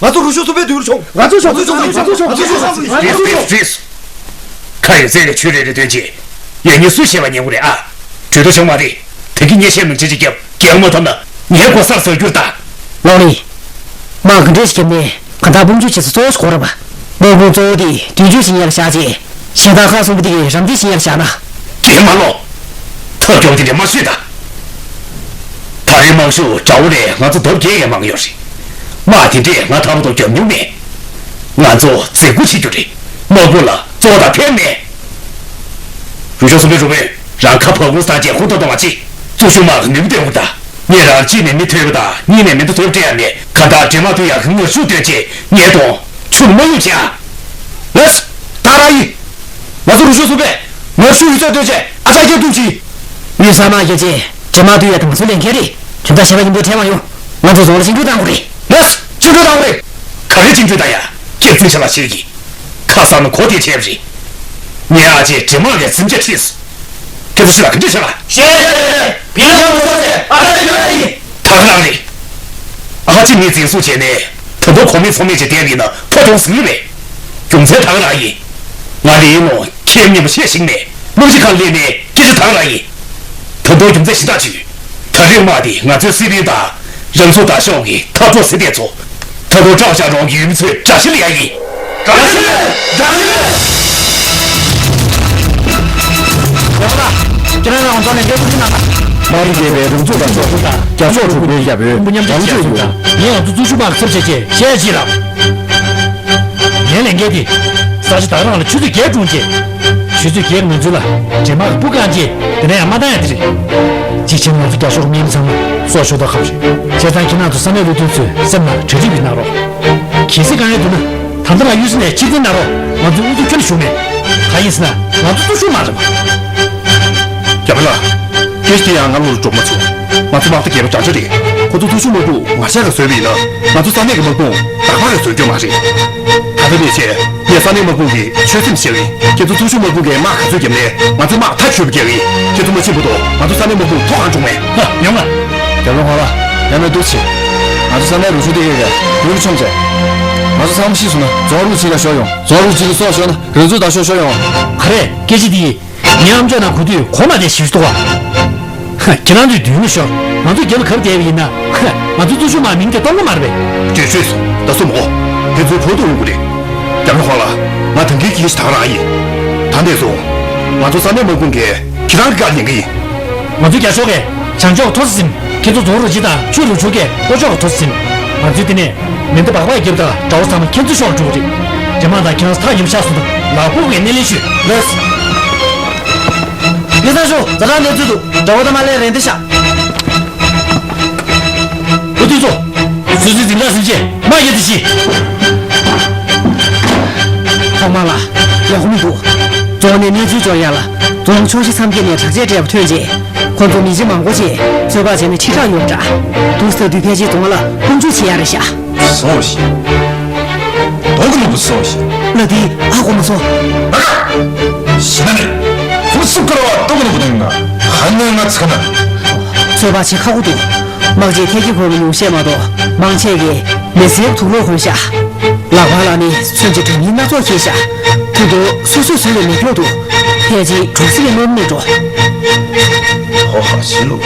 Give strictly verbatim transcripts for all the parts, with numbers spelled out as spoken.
ང་ཚོ་རུ་ཤོག་གསུམ་པའི་དུས་རུ་ཆོག་ང་ཚོ་ཤོག་ཚོ་ཆོག་ང་ཚོ་ཤོག་ཚོ་ཆོག་ང་ཚོ་ཤོག་ཚོ་ཆོག་རེད་རེད་རེད། ཁ་ཡོད་ཚད་ལས་ཆོས་རེ་རེ་སྟོན་ཅིག་ཡོད་ཉེས་སུས་བཤད་པ་ཉན་དགོས་རེད་ཨ། གྲོས་ཐོ་བྱུང་མ་རེད། ད་གིན་ངས་བཤད་མི་བྱེད་ཅིག་རྒྱབ་རྒྱག་མ་ཐུབ་ན་ངའི་གོ་སར་བཟོ་རྒྱུར་ད། ལོག་ནི། དམག་གི་འདྲེས་ཀྱི་ནི་ག་ད་དཔུང་འཇུག་བྱེད་ས་གཙོ་བོ་ཞིག་གོ་ར་བ། དམག་དཔུང་གཙོ་བོ་དེ་དུས་རྒྱུན་ཞིག་ཉལ་བཞག་ཅེས། ཞེ་ད་ཁ་སོང་པ་དེ་གི་རམ་དེ་ཞིག་ཉལ་བཞག་ན། ཀྱེ་མ་ལོ། ཐབས་སྐྱོ་དེ་འདྲ་མ་ཤོད་ད། ད་རེས་དམག་ཤུགས་དགྲ་བོ་ལས་ང་ཚོ་ལྡབ་བརྒྱད་ཡས་མང་ཡོད་རེད། དམག་དེ་འདྲས་ང་ཐར་མ་ཐོབ་རྒྱབ་མྱོང་མེད། ང་ཚོ་འཛེག་སྒོ་བྱེད་རྒྱུ་རེད། དམག་དཔུང་ལ་གཙོ་བོ་དང་ཕན་མེད། རུ་ཤོག་གསུམ་པའི་རུ་དཔོན་རང་ཁ་བ་ཀུན་སྟངས་བཅས་ཧུར་ཐག་གཏོང་བ་གཅིག་གཙོ་ཤུགས་དམག་གི་ནུས་པ་སྟོན་དགོས་ད། ངས་རང་གཅིག་ནས་མི་ཐོན་པ་དང་གཉིས་ནས་མི་འདུ་ཐོན་སྤྲད་ཡ་མེད་ག་ད་འདྲེ་དམག་ཐུག་ཡག་གི་ངར་ཤུགས་སྟོན་ཆེད་ངས་གཏོང་ཆུ་ལ་མ་ཡུག་བྱ། ལགས། ད་ར་ཡིན། ང་ཚོ་རུ་ཤོག་གསུམ་པས་ངར་ཤུགས་ཡོད་ཚད་སྟོན་ཆེད་ཨ་ཅག་སྐྱབས་སྒྲུབ་གྱིས། དབུས་གསར་དམག་རྒྱལ་ཆེ། འདྲེ་དམག་ཐུག་ཡ་དང་ང་ཚོ་ལས་འགན་རེད། དོན་དག་བྱས་པ་ཡིན་པོ་ཁྲལ་མ་ཡོང་། ང་ཚོ་རྫོང་ལ་ཞིང་འབྲུ་བཏང་དགོས་རེད། ལགས། ཞིང་འབྲུ་བཏང་དགོས་རེད། ག་རེ་ཞིང་འབྲུ་བཏང་ཡ། སྐྱག་རྫུན་བྱས་པ་ཞིག་གིས། ཁ་སང་ནས་གོ་བདེ་བྱས་པ་རེད། ངའི་ཨ་ཅེ་འདྲེ་དམག་ལ་འཛིང་རྒྱག་ཁྲིད་སོང་། ཁྱེད་ཚོ་ཕྱི་ལ་ག་འདྲ་བྱས་པ། ཤེས། བིལ་ལ་མོ་ཏོ་ཨ་ཅག་ཡོད་ཡིན། ད་ག་རང་རེད། ཨ་ཅེ་ངས་འཛིན་བཟུང་བྱས་ནས་ད་དུང་གོ་མེད་ཚོར་མེད་ཅིག་བསྡད་པ་ཡིན་ན་ཕོ་གྱོང་ཟིན་གི་རེད། རྒྱུ་མཚན་ད་ག་རང་ཡིན། ང་ལིའི་ནོ་ཁྱེད་མཉམ་པོ་བཤད་ཤིག་ནས་དམག་སྤྱི་ཁང་སླེབས་ནས་སྐད་ཆ་ད་ག་རང་ཡིན། ད་དུང་རྒྱུ་མཚན་གཞན་དག་ཅིག་ཡོད། ད་རེས་དམག་འདི་ང་ཚོའི་སྲིད་དཔོན་དང་རང་ཚོ་དང་ཤོག་གི་འཐབ་གྲོགས་ཟེར་བསྡད་ཚོ། ད་དུང་སྐྲག་བཞག་རོགས་ཀྱི་ཡུལ་མི་ཚོས་དགྲ་ཤ་ལ་ཡ་ཡིན། དགྲ་ཤ་ལ་ཡ་ཡིན། ཡོང་ལ། ཁྱེད་རང་རང་ཚོ་ནས་འབྲས་བུ་ཁྱི་ནང་ལ། དམག་རིགས་རྒྱལ་བའི་རང་ཚོ་དང་ཤོག་ཁུལ་དང་རྒྱ་ཤོག་གྲུ་པའི་རྒྱབ་བོད་རང་ཚོ་ཡོད། ངས་ང་ཚོ་ཚོགས་ཞུགས་དམག་ཚབ་བྱས་རྗེས་བཤད་ཅིག་རག་ངའི་ལས་འགན་དེ། ས་ཆ་ད་རང་ལ་ཆུ་ཚོད་བརྒྱད་སྒྲུང་བྱས། ཆུ་ཚོད་བརྒྱད་ཀྱི་ནང་ཚུན་ལ་འདྲེ་དམག་གི་སྤུ་རྐང་བཅད་དེ་ནས་ཡང་མ་བཏང་ཡ་དེ་རེད། གཅིག་བྱས་ན་ང་ཚོ་རྒྱ་ཤོག་གི་དམག་མི་ཚང་མ་སྲོག་ཤོར་ཐབས་ཁག་པོ་རེད། བྱས་ཙང་ཁྱེད་རང་ཚོ་ས་གནས་བློ་མཐུན་ཚོས་སེམས་ནང་གྲ་སྒྲིག་གི་གནང་རོགས། གལ་སྲིད་དཀའ་ངལ་འདུག་ན་ད་ལྟ་རང་གཡུལ་ས་ནས་ཕྱིར་འཐེན་གནང་རོགས། ང་ཚོའི་དབུ་ཁྲིད་ཁྱོན་ནས་ཞུགས་མེད། གང་ཡིན་ཟེར་ན་ང་ཚོ་ཚོགས་ཞུགས་མ་རེད་པ། རྒྱ་མི་ལགས། སྐད་ཆ་དེ་ཡང་ང་བློ་ལ་འགྲོ་མ་བྱུང་། ང་ཚོ་དམག་སྡེ་བརྒྱད་པ་བགྲང་བྱ་རེད། ཁོ་ཚོ་ཚོགས་ཞུགས་དམག་དཔུང་ང་ཤ་ག་བཟོས་པ་ཡིན་ན་ང་ཚོ་ས་གནས་ཀྱི་དམག་དཔུང་བདག་པ་ག་བཟོ་རྒྱུ་མ་རེད། ད་ལྟ་ནས་བྱས་ངས་ས་གནས་དམག་དཔུང་གི་ཆོད་སེམས་བཤད་ཡིན། ཁྱེད་ཚོ་ཚོགས་ཞུགས་དམག་དཔུང་གིས་དམག་ག་ཚོད་བརྒྱབ་ནས་ང་ཚོས་དམག་མཐའ་འཁྱོལ་བ་རྒྱག་ཡིན། ཁྱེད་ཚོ་མ་ཕྱིན་བར་དུ་ང་ཚོ་ས་གནས་དམག་དཔུང་ཐོག་གང་འགྲོ་མེད། ཧ། ཡོང་ང་། རྒྱལ་པོ་ཁོང་ལ་ཡང་མེད་འདུག་ཆེ། ང་ཚོ་ས་གནས་རུ་ཆུ་དེ་གས་གས་རུ་ཆོམ་ཚེ། ང་ཚོ་ཚང་མ་ཤི་སོང་ན་རྫོང་རུ་ཆེ་ལ་ཤོར་ཡོང་། རྫོང་རུ་ཆེ་ལ་སྲོག་ཤོར་ན་རང་ཚོ་ད་ཤོར་ཤོར་ཡོང་། ག་རེ་སྐད་ཆ་དེ་ཡིན། ངའི་ཨམ་ཅོག་ནང་གོ་དུས་གོ་མ་བདེ་ཞིག་འདུག་ག་ཧ། ཁྱེད་རང་ཚོས་མདུན་ལ་ཤོར། ང་ཚོ་རྒྱབ་ལ་གབ་བསྡད་པ་ཡིན་ན། ཧ། ང་ཚོ་ཚོགས་ཞུགས་དམག་མིང་དེ་གཏོང་གི་མ་རེད་པས། འདྲེ་ཆོས་སོ། ད་སོ་མོ། དེ་ཚོའི་བོད་དུ་འོང་གི་རེད། རྒྱ་མི་ཧོ་ལ། ང་ད་གིན་གྱི་ཞིག་ད་ག་རང་ཡིན། ད་འདས་སོང་། ང་ཚོ་ས་གནས་དམག་དཔུང་གིས་ཁྱེད་རང་གི་བཀའ་ཉན་གི་ཡིན། ང་ཚོ་རྒྱ་ཤོག་གིས་བྱང་ཕྱོགས་མཐོ་ས་ཟིན། ཁྱེད་ཚོ་རྫོང་རུ་སྤྱི་དང་ཆུ་རུ་ཆུ་གས་ལྷོ་ཕྱོགས་མཐོ་ས་ཟིན། ང་ཚོས་དེ་ནས་མེ་མདའ་སྦག་སྦག་རྒྱབ་དང་དགྲ་བོ་ཚང་མ་ཁྱེད་ཚོའི་ཕྱོགས་ལ་འགྲོ་གི་རེད། རྒྱ་དམག་དང་ཁྱེད་རང་ཚོ་ཐག་ཉེ་པོ་ཆགས་སོང་ན་ལག་ཕུག་གི་སྣེ་ལེན་ཞུས། ལགས། ལི་ཚང་ཤོག་ཛ་དྲག་གནས་ཚུལ་འདུག་དགྲ་བོ་དང་མ་ལས་རན་ཏེ་ཤག་བུ་དུས་ཚོ། སུ་སུའི་འཛིན་གྲྭ་ཟིན་ཆེད་མ་ཡེ་དེ་ཤི། ཐོག་མ་ལ་ཡག་པོ་མི་འདུག་རྫོང་ནས་གནས་ཚུལ་འབྱོར་ཡ་ལ་རྫོང་ཕྱོགས་བཞི་མཚམས་བརྒྱད་ནས་དྲག་ཆས་སྤྲད་པ་ཐོན་རྗེས་ཁོང་ཚོ་མི་རྗེ་མང་པོ་ཆེ་ཚོད་དཔག་བྱས་ན་ཁྲི་ཕྲག་ཡོད་པ་འདྲ། འདུག་ས་དུས་ཕལ་ཆེར་རྫོང་ལ་དཔུང་འཇུག་བྱེད་ཡ་རེད་ཤག་སོང་ཞིག །ཏོག་ནུ་བུ་སོང་ཞིག །ལ་དེ་ཨ་ཁོ་མ་སོང་། ཞི་ན་ནི་ཁོ་སུ་ཀ་ར་བ་ཏོག་ནུ་བུ་དང་ང་ཧ་ནུ་ང་ཚ་ན། ཚོད་དཔག་བྱེད་ཁག་པོ་འདུག་དམག་རྗེས་ཐད་ཀྱི་གོ་བའི་ཉུང་ཤས་མ་གཏོགས་མང་ཆེ་གིས་མེ་སེར་དུག་ལོག་གོན་ཤག་ལག་པ་ལ་ནི་མཚོན་གྱི་སྒྲ་སྙན་སྣ་ཚོགས་འཁྱེར་ཤག །ཁོ་ཚོ་སོ་སོའི་ཟུར་ལ་མི་འགྲོ་འདུག །ཕལ་ཆེར་གྲོགས་སྲིད་ལས་མནོ་མི་འགྲོ། ཧོ་ཧ་ཆི་ལུ།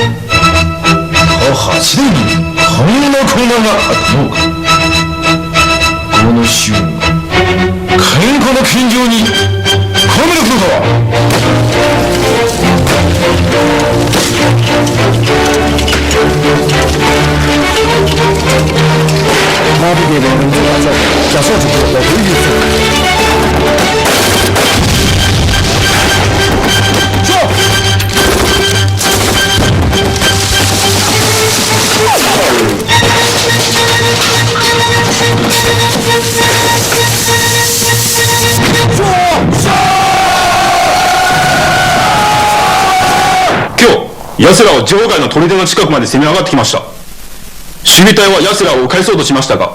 ཧོ་ཧ་ཆི་ལུ་ནི་ཁོང་ལ་ཁོང་ལ་ང་ཨ་ནུ། ཁོ་ནོ་ཤུ། ཁན་ཁོ་ནོ་ཁན་ཇུ་ནི་ཁོ་མི་ལ་ཁུ་ཁོ། མ་བུ་དེ་བའི་རང་བཙན་ལ་སོགས་རྒྱ་སོག་གི་ཐོག་ལ་བོད་ཡུལ་ཚུགས།今日、奴らは女王街の砦の近くまで攻め上がってきました。守備隊は奴らを迂回そうとしましたが、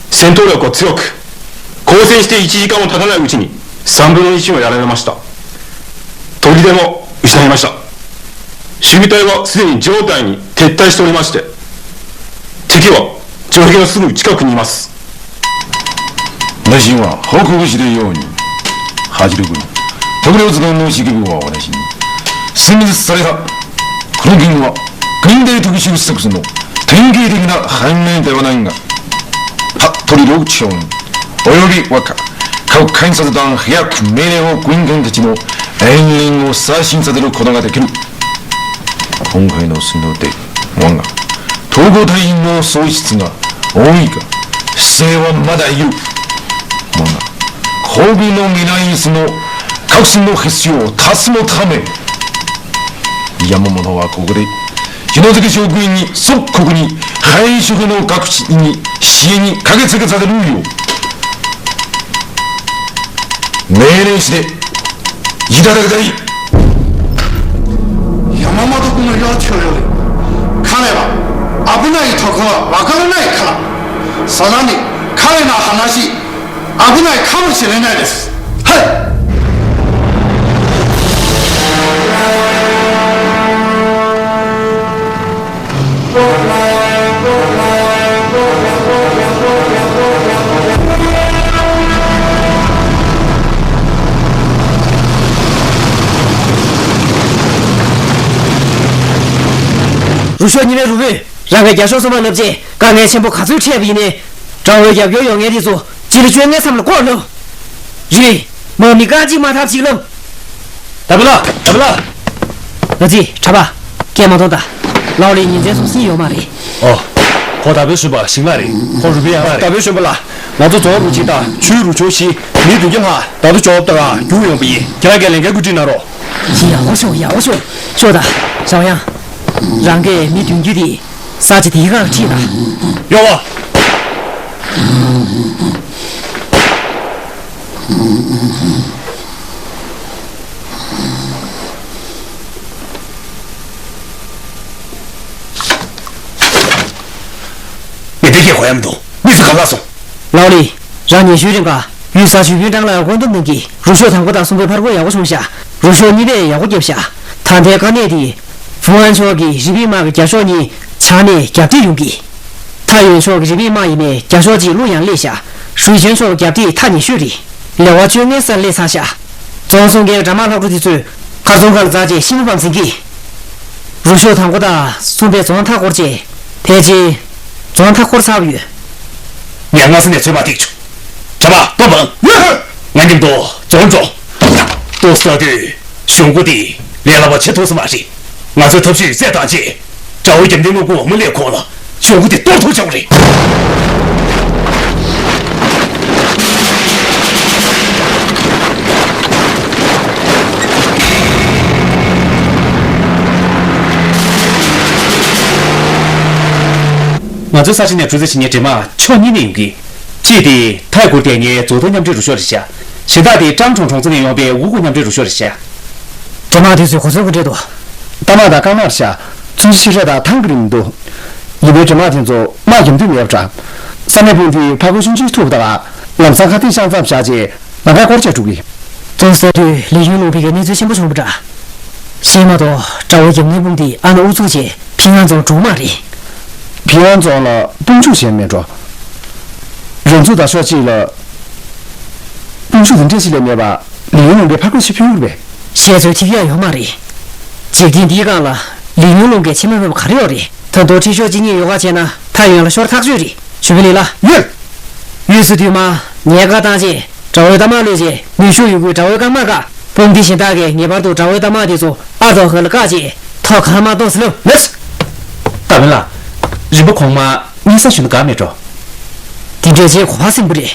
戦闘力は強く、交戦していちじかんも経たないうちにさんぶんのいちもやられました。砦も失いました。守備隊はすでに城内に撤退しておりまして、敵は城壁のすぐ近くにいます。ང་ཞིག་བ་ཧོ་ཁུ་གུ་ཞིག་རེ་ཡོད་ནི། ཧ་ཅི་རུ་གུ་ཐུག་རེ་ཙི་དང་ནོ་ཞིག་གི་བ་བ་ན་ཞིག་སིམ་ཟི་ས་རེ་ཧ། ཁུ་རུ་གིང་བ་གིང་དེ་ཐུག་ཞིག་སུག་སུ་ནོ། དེང་གི་དེང་ན་ཧན་མེན་དེ་བ་ན་ང་ཧ་ཐོ་རི་རོག་ཆེ་ཡོང་། ཨོ་ཡོ་རི་བ་ཁ་ཁའུ་ཁན་ས་དང་ཧ་ཡ་ཁུ་མེ་རེ་ཧོ་ཀུན་ཁན་དེ་ཅི་ནོ། ཨེན་ལིང་ངོ་ས་ཤིང་ས་དེ་རུ་ཁོ་དང་ང་དེ་ཁྱེར། ཁོང་ཁའི་ནོ་སུན་ནོ་ཏེ་ཝང་ང་ཐོ་གོ་ཐ་ཡིན་ནོ་སོ་ཤི་ཚི་ང་ཨོ་ཡི་ཀ་སེ་བ་མ་ད་ཡུ་ཝང་ང་ཁོ་གི་ནོ་མི་ན་ཡིན་སི་ནོ་ཁག་སི་ནོ་ཧི་སི་ཡོ་ཐ་སི་མོ་ཐ་མེ་ཡ་མོ་མོ་ཐོ་བ་ཁོ་གི་རེ་ཡིན་ནོ་ཙི་གི་ཤོ་གུ་ཡིན་ནི་སོག་ཁོ་གི་ནི་ཧ་ཡི་ཤོ་གི་ནོ་ཀ་ཁུ་ཤི་ནི་ཤི་ཡ་ནི་ཁ་གི་ཚི་གི་ཚ་དི་རུ་ཡོ། མེ་རེ་ཤི་རེ། ཡི་ད་ད་གི་ད་ཡི། ཡ་མ་མ་ཏོ་ཀུན་ལ་གཡོག་ཆོད་ཡོད་རེད། ཁ་ལས་པ། ཨ་བུ་ན་ཡི་ཐོ་ཁོ་ལ་བ་ཀ་ལ་ན་ཡི་ཁ་ལ། ས་ན་ནི་ཁ་ལས་ན་ཧ་ན་ཤི། ཨ་བུ་ན་ཡི་ཁ་མ་ཤི་ལེ་ན་ཡི་རེད། ཧེ། རུ་ཤོག་གཉིས་པའི་རུ་དཔོན། རང་གི་རྒྱ་ཤོག་གསུམ་པ་ལབ་རྗེས་དཀའ་ངལ་ཆེན་པོ་ག་ཚོད་འཕྲད་པ་ཡིན་ནའི། དགྲ་བོའི་རྒྱབ་སྐྱོར་ཡོད་མཁན་དེ་ཚོ་སྤྱི་ལོ་བཅོ་ལྔའི་མཚམས་ལ་བསྐོར་ལོ། རེད། མ་མི་རྐང་གཅིག་མ་ཐབས་གཅིག་ལབ། ད་བུ་ལ། ད་བུ་ལ། ཨ་ཙི། གྲྭ་པ། སྐད་མ་གཏོང་ད། ལའོ་ལི་ཉིན་མཚན་སོང་ཟིན་ཡོད་མ་རེད། ཨོ། ཁོ་ད་བུ་ཞུ་བ་ཞིང་ལ་རེད། ཁོ་རུ་བི་ཡ་ལ་རེད། ད་བུ་ཞུ་བ་ལ། ང་ཚོ་རྫོང་རུ་ཆེན་དང་ཆུའི་རུ་ཆུང་བཞི་མི་བདུན་བརྒྱ་ལྷག་ད་དུ་ཅོབ་དང་རྒྱུག་ཡོང་པ་ཡིན། ཁྱེད་རང་གིས་ལས་འགན་བཀོད་སྒྲིག་གནང་རོགས། ཡག་པོ་ཤོག་ཡག་པོ་ཤོག་ཤོག་ད། ཞའོ་ཡང་། རང་གིས་མི་བདུན་བརྒྱ་དེ། ས་ཆ་དེའི་སྒང་ཁྲིད་ལ། ཡོང་བ། མི་དེ་གས་གོ་ཡ་མི་འདུག་མི་ཚོ་ག་ལ་སོང་། ལའོ་ལི། རང་ཉི་ཤུའི་རིང་ག་ཡུལ་ས་ཞུ་ཡུན་ཀྲང་ལ་བཀོད་འདོམས་གནང་གི་རུ་ཤོག་དང་པོ་དང་གསུམ་པའི་ཕར་རྒོལ་ཡག་པོ་བྱུང་ཤག་རུ་ཤོག་གཉིས་པས་ཡག་པོ་བརྒྱབ་ཤག་ད་ལྟའི་དཀའ་གནད་དེ། ཧྥུ་ཨན་ཕྱོགས་ཀྱི་རི་པིན་དམག་གི་རྒྱ་ཤོག་གཉིས་བྱང་ནས་རྒྱབ་གཏད་ཡོང་གི་ཐའེ་ཡོན་ཕྱོགས་ཀྱི་རི་པིན་དམག་ཡིན་ནའི་རྒྱ་ཤོག་གཅིག་བློ་ཡང་སླེབས་ཤག་ཧྲུའེ་ཆོན་ཕྱོགས་ཀྱི་རྒྱབ་གཏད་མཐའ་ཉི་ཤོས་རེད། ལེ་དབར་བཅོ་ལྔའི་སར་སླེབས་ཚར་ཤག་རྫོང་སྲུང་མཁན་དགྲ་དམག་ལྷག་འཕྲོ་དེ་ཚོས་མཁར་རྫོང་ཁ་ལ་འཛེགས་རྗེས་ཤི་མ་ཕམ་ཟིན་གྱིས། རུ་ཤོག་དང་པོ་དང་གསུམ་པས་རྫོང་མཐའ་བསྐོར་རྗེས་ཕལ་ཆེར་རྫོང་མཐའ་བསྐོར་ཚར་བ་ཡོད། ངས་སྔ་ས་ནས་ཚོད་དཔག་ཐེག་བྱུང་། གྲྭ་པ་སྟོབས་དང་། ང་མཉམ་དུ་རྫོང་འགྲོ། ལྟོ་ཟ་དུས་གཞུང་སྒོ་དེ་ལས་སླ་པོ་བྱེད་ཐུབ་ས་མ་རེད། ང་ཚོས་ཐབས་ཤེས་རྩད་བཏང་རྗེས། དགྲ་བོའི་རྒྱབ་མདུན་དམག་དཔུང་མུ་ལེ་ཁོང་ལ་གཞུང་སྒོ་དེ་གཏོར་ཐུབ་བྱུང་རེད། ང་ཚོའི་ས་ཆ་ནས་གྲུ་རྩེ་བྱེད་མཁན་འདྲེ་དམག་ཕྱོགས་གཉིས་ནས་ཡོང་གི། གཅིག་དེ་ཐའི་གུར་བསྡད་མཁན་ཛོ་ཐོ་མཉམ་འབྲེལ་རུ་ཤོག་རེད་ཤག་གཞན་དག་དེ་ཀྲང་གྲོང་གྲོང་ཚོ་ནས་ཡོང་པའི་འུ་གུ་མཉམ་འབྲེལ་རུ་ཤོག་རེད་ཤག་འདྲེ་དམག་དེ་ཚོས་གོ་མཚོན་ག་འདྲས་འདུག་རྟ་དམག་དང་རྐང་དམག་རེད་ཤག་ཚོན་ཆུ་ཆེ་ཤོས་དང་ཐང་གི་རིན་མི་འདུག་ཡིན་ནའི་འདྲེ་དམག་དེ་ཚོ་དམག་རྒྱབ་མདུན་མེད་པ་འདྲ། ས་གནས་དཔུང་སྡེས་ཕར་རྒོལ་ཆུང་ཆུང་ཐུབ་པ་དང་། ལམ་སང་ཁ་གཏད་བཤམས་མཚམས་བཞག་རྗེས་ལམ་ཁ་སྐོར་བྱས་འགྲོ་གི། ཙོང་ས་དུས་ལི་ཡུན་ལུང་པའི་གནས་ཚུལ་ཆེན་པོ་བྱུང་བ་འདྲ། གཞན་མ་གཏོགས་དགྲ་བོའི་རྒྱབ་གཉེར་དཔུང་སྡེས་ཨ་ན་དབུ་འཛུགས་བྱས་ཕིང་ཨན་རྫོང་སྒྲུག་མ་རེད། ཕིང་ཨན་རྫོང་ལ་དཔུང་འཇུག་བྱས་མེད་འགྲོ། རང་ཚུགས་དང་ཕྱོགས་གཅིག་ལ། དཔུང་འཇུག་དེ་འདྲས་ཞིག་སླེབས་མེད་པ། ལི་ཡུན་ལུང་པས་ཕར་རྒོལ་ཞིག་ཕུལ་ཡོད་པས། བཤད་ཚོད་ཐིག་ཡག་ཡོད་མ་རེད། འཇིག་རྟེན་འདིའི་སྒང་ལ་ལི་ཡུན་ལུང་པས་ཕྱི་མ་མེད་པ་ག་རེ་ཡོད་རེད། ད་དུང་ཁྲིད་ཤོག་གཅིག་གཉིས་ཡོད་ག་བྱས་ན་ཐའེ་ཡོན་ལ་ཤོར་ཐག་ཆོད་རེད། ཞུ་བི་ལི་ལ། ཡོད། ཡུས་སུ་དུས་མ། ངས་བཀའ་བཏང་རྗེས་དགྲ་བོའི་རྟ་དམག་གློད་རྗེས་ནུས་ཤུགས་ཡོད་རྒུས་དགྲ་བོའི་རྐང་དམག་བཀག་དཔུང་སྡེ་གཞན་དག་གིས་ངེས་པར་དུ་དགྲ་བོའི་རྟ་དམག་དེ་ཚོ་ཨ་ཐོ་ཧེ་ལ་བཀག་རྗེས་ཐོག་ཁ་མ་གཏོང་ཟེར་ལོ། ལེས། ད་མི་ལ། རིམ་པ་གོང་མ་གཉིད་སད་ཞུ་ན་དགའ་མེད་འགྲོ། དེ་འདྲས་བྱས་གོ་བ་སྲིན་པོ་རེད།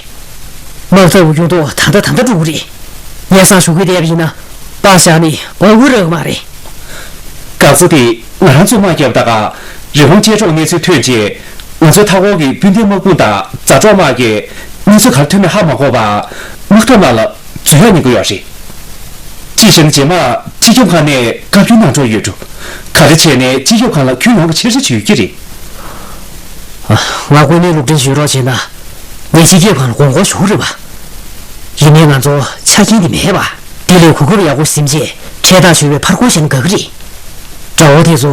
དམག་འཐབ་ཡོང་དུས་ད་ལྟ་ད་ལྟ་འགྲོ་གི་རེད། ཉེ་སང་ཞུ་གི་བསྡད་པ་ཡིན་ན་པ་བཞག་ནས་འོང་གི་རག་མ་རེད། སྐབས་སུ་དེ་ང་རང་ཚོས་དམག་བརྒྱབ་ད་ག་རི་བོང་ཅལ་འདྲོགས་གནས་ཚུལ་ཐོན་རྗེས་ང་ཚོའི་མཐའ་འཁོར་གྱི་སྤུན་ཟླའི་དམག་དཔུང་དང་མཛའ་གྲོགས་དམག་གིས་གནས་ཚུལ་ག་རེ་ཐོན་མིན་ཧ་མ་གོ་བར་དམག་འཐབ་ནང་ལ་འཛུལ་ཡག་ཉེན་ཁ་ཡོད་རེད། ཅིའི་ཕྱིར་ན་རྗེས་མ་སྤྱི་ཁྱབ་ཁང་ནས་བཀའ་བཀྱོན་གནང་འཕྲོ་ཡོད་འགྲོ། ག་རེ་བྱས་ནས་སྤྱི་ཁྱབ་ཁང་ལ་ཁྱོན་ཡོངས་ཀྱི་འཆར་གཞི་ཅིག་ཡོད་ཀྱི་རེད། ང་དངོས་གནས་སློབ་སྟོན་ཞུ་རོགས་བྱས་ན། ངས་སྤྱི་ཁྱབ་ཁང་ལ་དགོངས་སྐོར་ཞུ་གི་རེད་པ། ཡིན་ནའི་ང་ཚོ་ཆ་རྐྱེན་དེ་མེད་པ། དེ་ལས་གོ་སྐབས་ཡག་པོ་ཟིན་རྗེས་འཕྲལ་ཐག་ཆོད་པའི་ཕར་རྒོལ་བྱས་ན་དགའ་གི་རེད། དགྲ་བོ་དེ་ཚོ་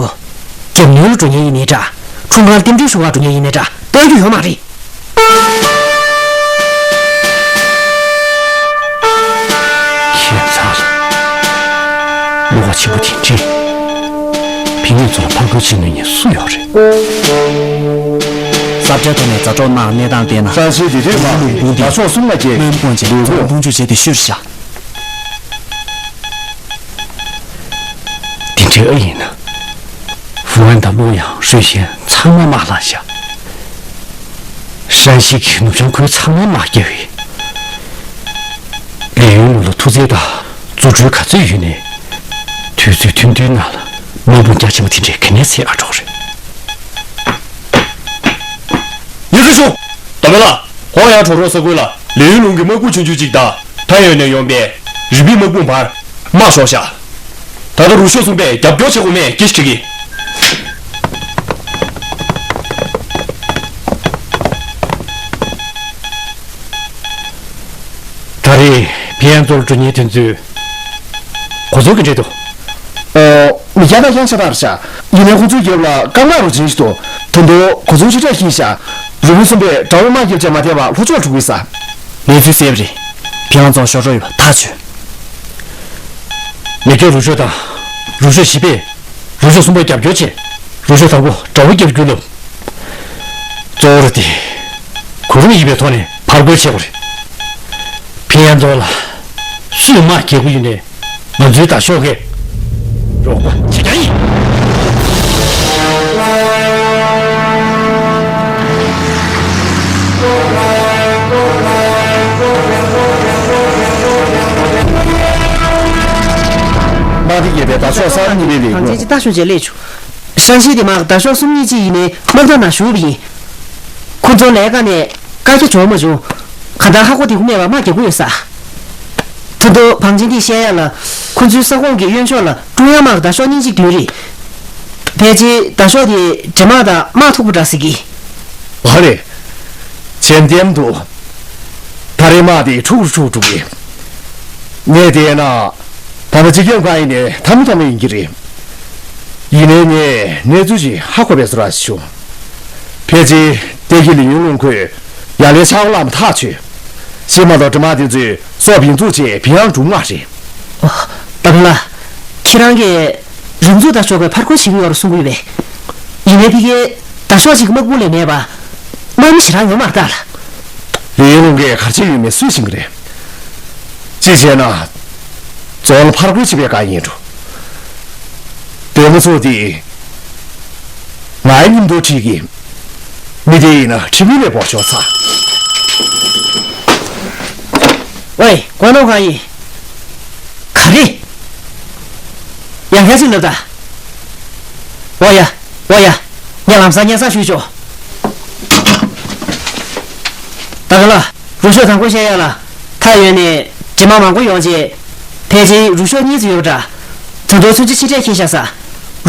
རྒྱབ་གཉེར་ལ་འགྲོ་མཁན་ཡིན་ནའི་འདྲ། འཁྲུངས་སྐར་རྟེན་འབྲེལ་ཞུ་གར་འགྲོ་མཁན་ཡིན་ནའི་འདྲ་ལྟ་རྒྱུ་ཡོད་མ་རེད། བུ་ཆེ་ནུས་ཉེ་སུ་ཡོད་རེད། ས་བཀྲའི་ཐོག་ནས་མཛའ་གྲོགས་གནང་གནས་སྟངས་བལྟས་ན། ཧྲན་ཤིས་དེ་དུས་མ་ལུང་དུང་དེ་ལ་ཕྱོགས་གསུམ་ལ་སྐྱེས། མོན་པོ་ཅན་ལུས་པོ་ཚོང་དཔུང་འཇུག་བྱས་ཏེ་ཤུལ་བཞག་དེ་འདྲའི་ཨ་ཡིན་ན། ཧྥུ་ཝན་དང་ལུང་ཡང་ཧྲུའེ་ཤན་ཚང་མ་དམག་ལ་བཞག་ཧྲན་ཤིས་ཀྱི་ནུབ་བྱང་ཁུལ་ཚང་མ་དམག་རྒྱག་གི། ལི་ཡུན་ལུང་ལ་ཐུགས་བརྩེ་དང་རྫུ་འཕྲུལ་ག་ཚོད་ཡོད་ནའི། དུས་ཚོད་ཐུང་ཐུང་ནང་ལ་དམག་དཔུང་རྒྱ་ཆེན་པོ་དེ་འདྲས་ག་ནས་འཚོལ་ཨ་འགྲོ་རེད། ཡེ་ཧྥེ་ཞུ། ད་མེ་ལ། ཧོང་ཡང་གྲོག་རོང་ས་ཁུལ་ལ་ལི་ཡུན་ལུང་གི་དམག་སྐུ་ཆུང་ཆུང་གཅིག་དང་ཐའེ་ཡོན་ནས་ཡོང་པའི་རི་པིན་དམག་དཔུང་བར་དམག་ཤོར་བཞག་ད་ལྟ་རུ་ཤོག་གསུམ་པས་རྒྱབ་སྐྱོར་བྱེད་དགོས་མེད་སྐད་ཆ་དྲིས་ཀྱི། ད་རེས་ཕིན་ཡང་ཙོ་ལ་འགྲོ་མཁན་དེ་ཚོས་གོ་མཚོན་ག་འདྲས་འདུག་ཨོ། མི་སྐྱ་དང་ཡང་ཆ་དར་ཤག་ཡིན་ནའི་ཁོ་ཚོའི་རྒྱབ་ལ་རྐང་ལག་རུ་ཆེན་ཞིག་འདུག་ད་དུང་གོ་མཚོན་ཆེ་གྲས་ཤིག་བཞག་རུ་དཔོན་གསུམ་པས་དགྲ་བོ་དམག་རྒྱབ་བྱས་མ་བསྡད་པར་ལྷོ་ཕྱོགས་འགྲོ་གི་ཡོད་ས། གནས་ཚུལ་གསལ་པོ་རེད། ཕིན་ཡང་ཙོ་ཤོར་འགྲོ་ཡོད་པ་ཐག་ཆོད། མི་སྐྱ་རུ་ཤོག་དང་རུ་ཤོག་བཞི་པས་རུ་ཤོག་གསུམ་པར་རྒྱབ་སྐྱོར་བྱས། རུ་ཤོག་དང་པོ་དགྲ་བོ་རྒྱབ་རྒྱུ་ལབ། གཙོ་བོ་ར་དེ་གུ་རུ་ཡིན་པའི་ཐོག་ནས་ཕར་རྒོལ་བྱེད་དགོས་རེད། ཕིན་ཡང་ཙོ་ལ་སུས་དམག་རྒྱག་གི་ཡོད་ནའི་ང་ཚོའི་དགྲ་ཤོག་གིས་རོགས་པ་བྱེད་རྒྱུ་ཡིན། དམག་སྡེ་བརྒྱད་པའི་དགྲ་ཤོག་གསར་གཉིས་པའི་ལས་ཁུངས། གངས་ཅན་གྱི་རྟ་ཤོག་ཅེས་སླེབས་བྱུང་། ཧྲན་ཤིས་དེ་དམག་དགྲ་ཤོག་གསུམ་གཉིས་གཅིག་ཡིན་ནའི་དམག་འཐབ་ནང་ཞུགས་པ་ཡིན། ཁོ་ཚོ་ལས་ཀ་ནས་བཀག་རྒྱ་འཇོག་མ་བྱུང་། གང་ལྟར་ཧ་གོ་དེ་ཁུ་མེད་པར་དམག་རྒྱག་གི་ཡོད་ས། ད་དུང་བང་ཆེན་དེས་བཤད་ཡ་ལ། ཁོ་ཚོའི་ས་ཁོངས་ཀྱི་གཡོན་ཕྱོགས་ལ་ཀྲུང་དབྱང་དམག་དགྲ་ཤོག་གཉིས་གཅིག་བདུན་རེད། ཕལ་ཆེར་དགྲ་ཤོག་དེ་འདྲེ་དམག་དང་དམག་མཐུག་པོ་འདྲ་ཟེར་གི། ཨ་རེད། ཇེམ་ཏེམ་འདུག་ད་རེས་དམག་དེ་འཁྲུག་རུ་འཁྲུག་འགྲོ་གི། ངས་བལྟས་ན། ད་ལྟ་སྤྱི་ཁྱབ་ཁང་ཡིན་ནའི་ཐ་མ་ཐ་མ་ཡིན་གྱི་རེད། ཡིན་ནའི་ངས་གནས་ཚུལ་ཅིག་ཧ་གོ་བའི་བཟོ་འདྲ་ཞིག་བྱུང་། ཕལ་ཆེར་ཏེ་གི་ལི་ཡུན་ལུང་ཁོས་ཡར་ལས་ཆག་སྒོ་བསླངས་པ་ཐག་ཆོད། ཕྱི་མ་དང་འདྲེ་དམག་དེ་ཚོས་སྲོག་ཕུན་ཚོགས་བྱས་བི་ཡང་འགྲོ་ངེས་རེད། ཨོ། ད་ག་ལ། ཁྱེད་རང་གིས་རང་ཚུགས་དང་ཕྱོགས་ཀྱི་ཕར་རྒོལ་བྱེད་ཀྱི་ཡོད་རེད་གསུང་གི་ཡོད་པས། ཡིན་ནའི་ཕ་གིའི་དགྲ་ཤོག་ཅིག་དམག་དཔུང་ལས་མེད་པ། དམག་མི་ཞེ་དྲག་ཡོད་མ་རེད་ད་ལ། ལི་ཡུན་ལུང་གིས་ག་རེ་བྱས་ཡོད་མེད་སུས་ཤེས་ཀྱི་རེད། གཅིག་བྱས་ན། རྫོང་ལ་ཕར་རྒོལ་བྱེད་པའི་བཀའ་ཡིན་འགྲོ། བདུད་མོ་ཚོ་དེ། ང་ཡི་མཉམ་དུ་ཁྲིད་ཀྱི། མི་དེ་ཡིན་ན་ཁྲིམས་མི་ལས་འབོར་ཤོར་ཚར། ཝེ། ཀོ་ནོ་གང་ཡིན། ག་རེ། ཡང་བསྐྱར་ཅིག་ལབ་ད། ཨོ་ཡ། ཨོ་ཡ། ངས་ལམ་སང་སྙན་སེང་ཞུས་ཆོག་ད་ག་ལ། རུ་ཤོག་དང་པོ་བཤད་ཡ་ལ། ཐའེ་ཡོན་ནས་འདྲེ་དམག་མང་པོ་ཡོང་རྗེས། ཕལ་ཆེར་རུ་ཤོག་གཉིས་ཙམ་ཡོད་པ་འདྲ། ད་དུང་མཚོན་ཆ་ཕྱི་བསྒྲགས་ཁྱེར་བཞག་ས།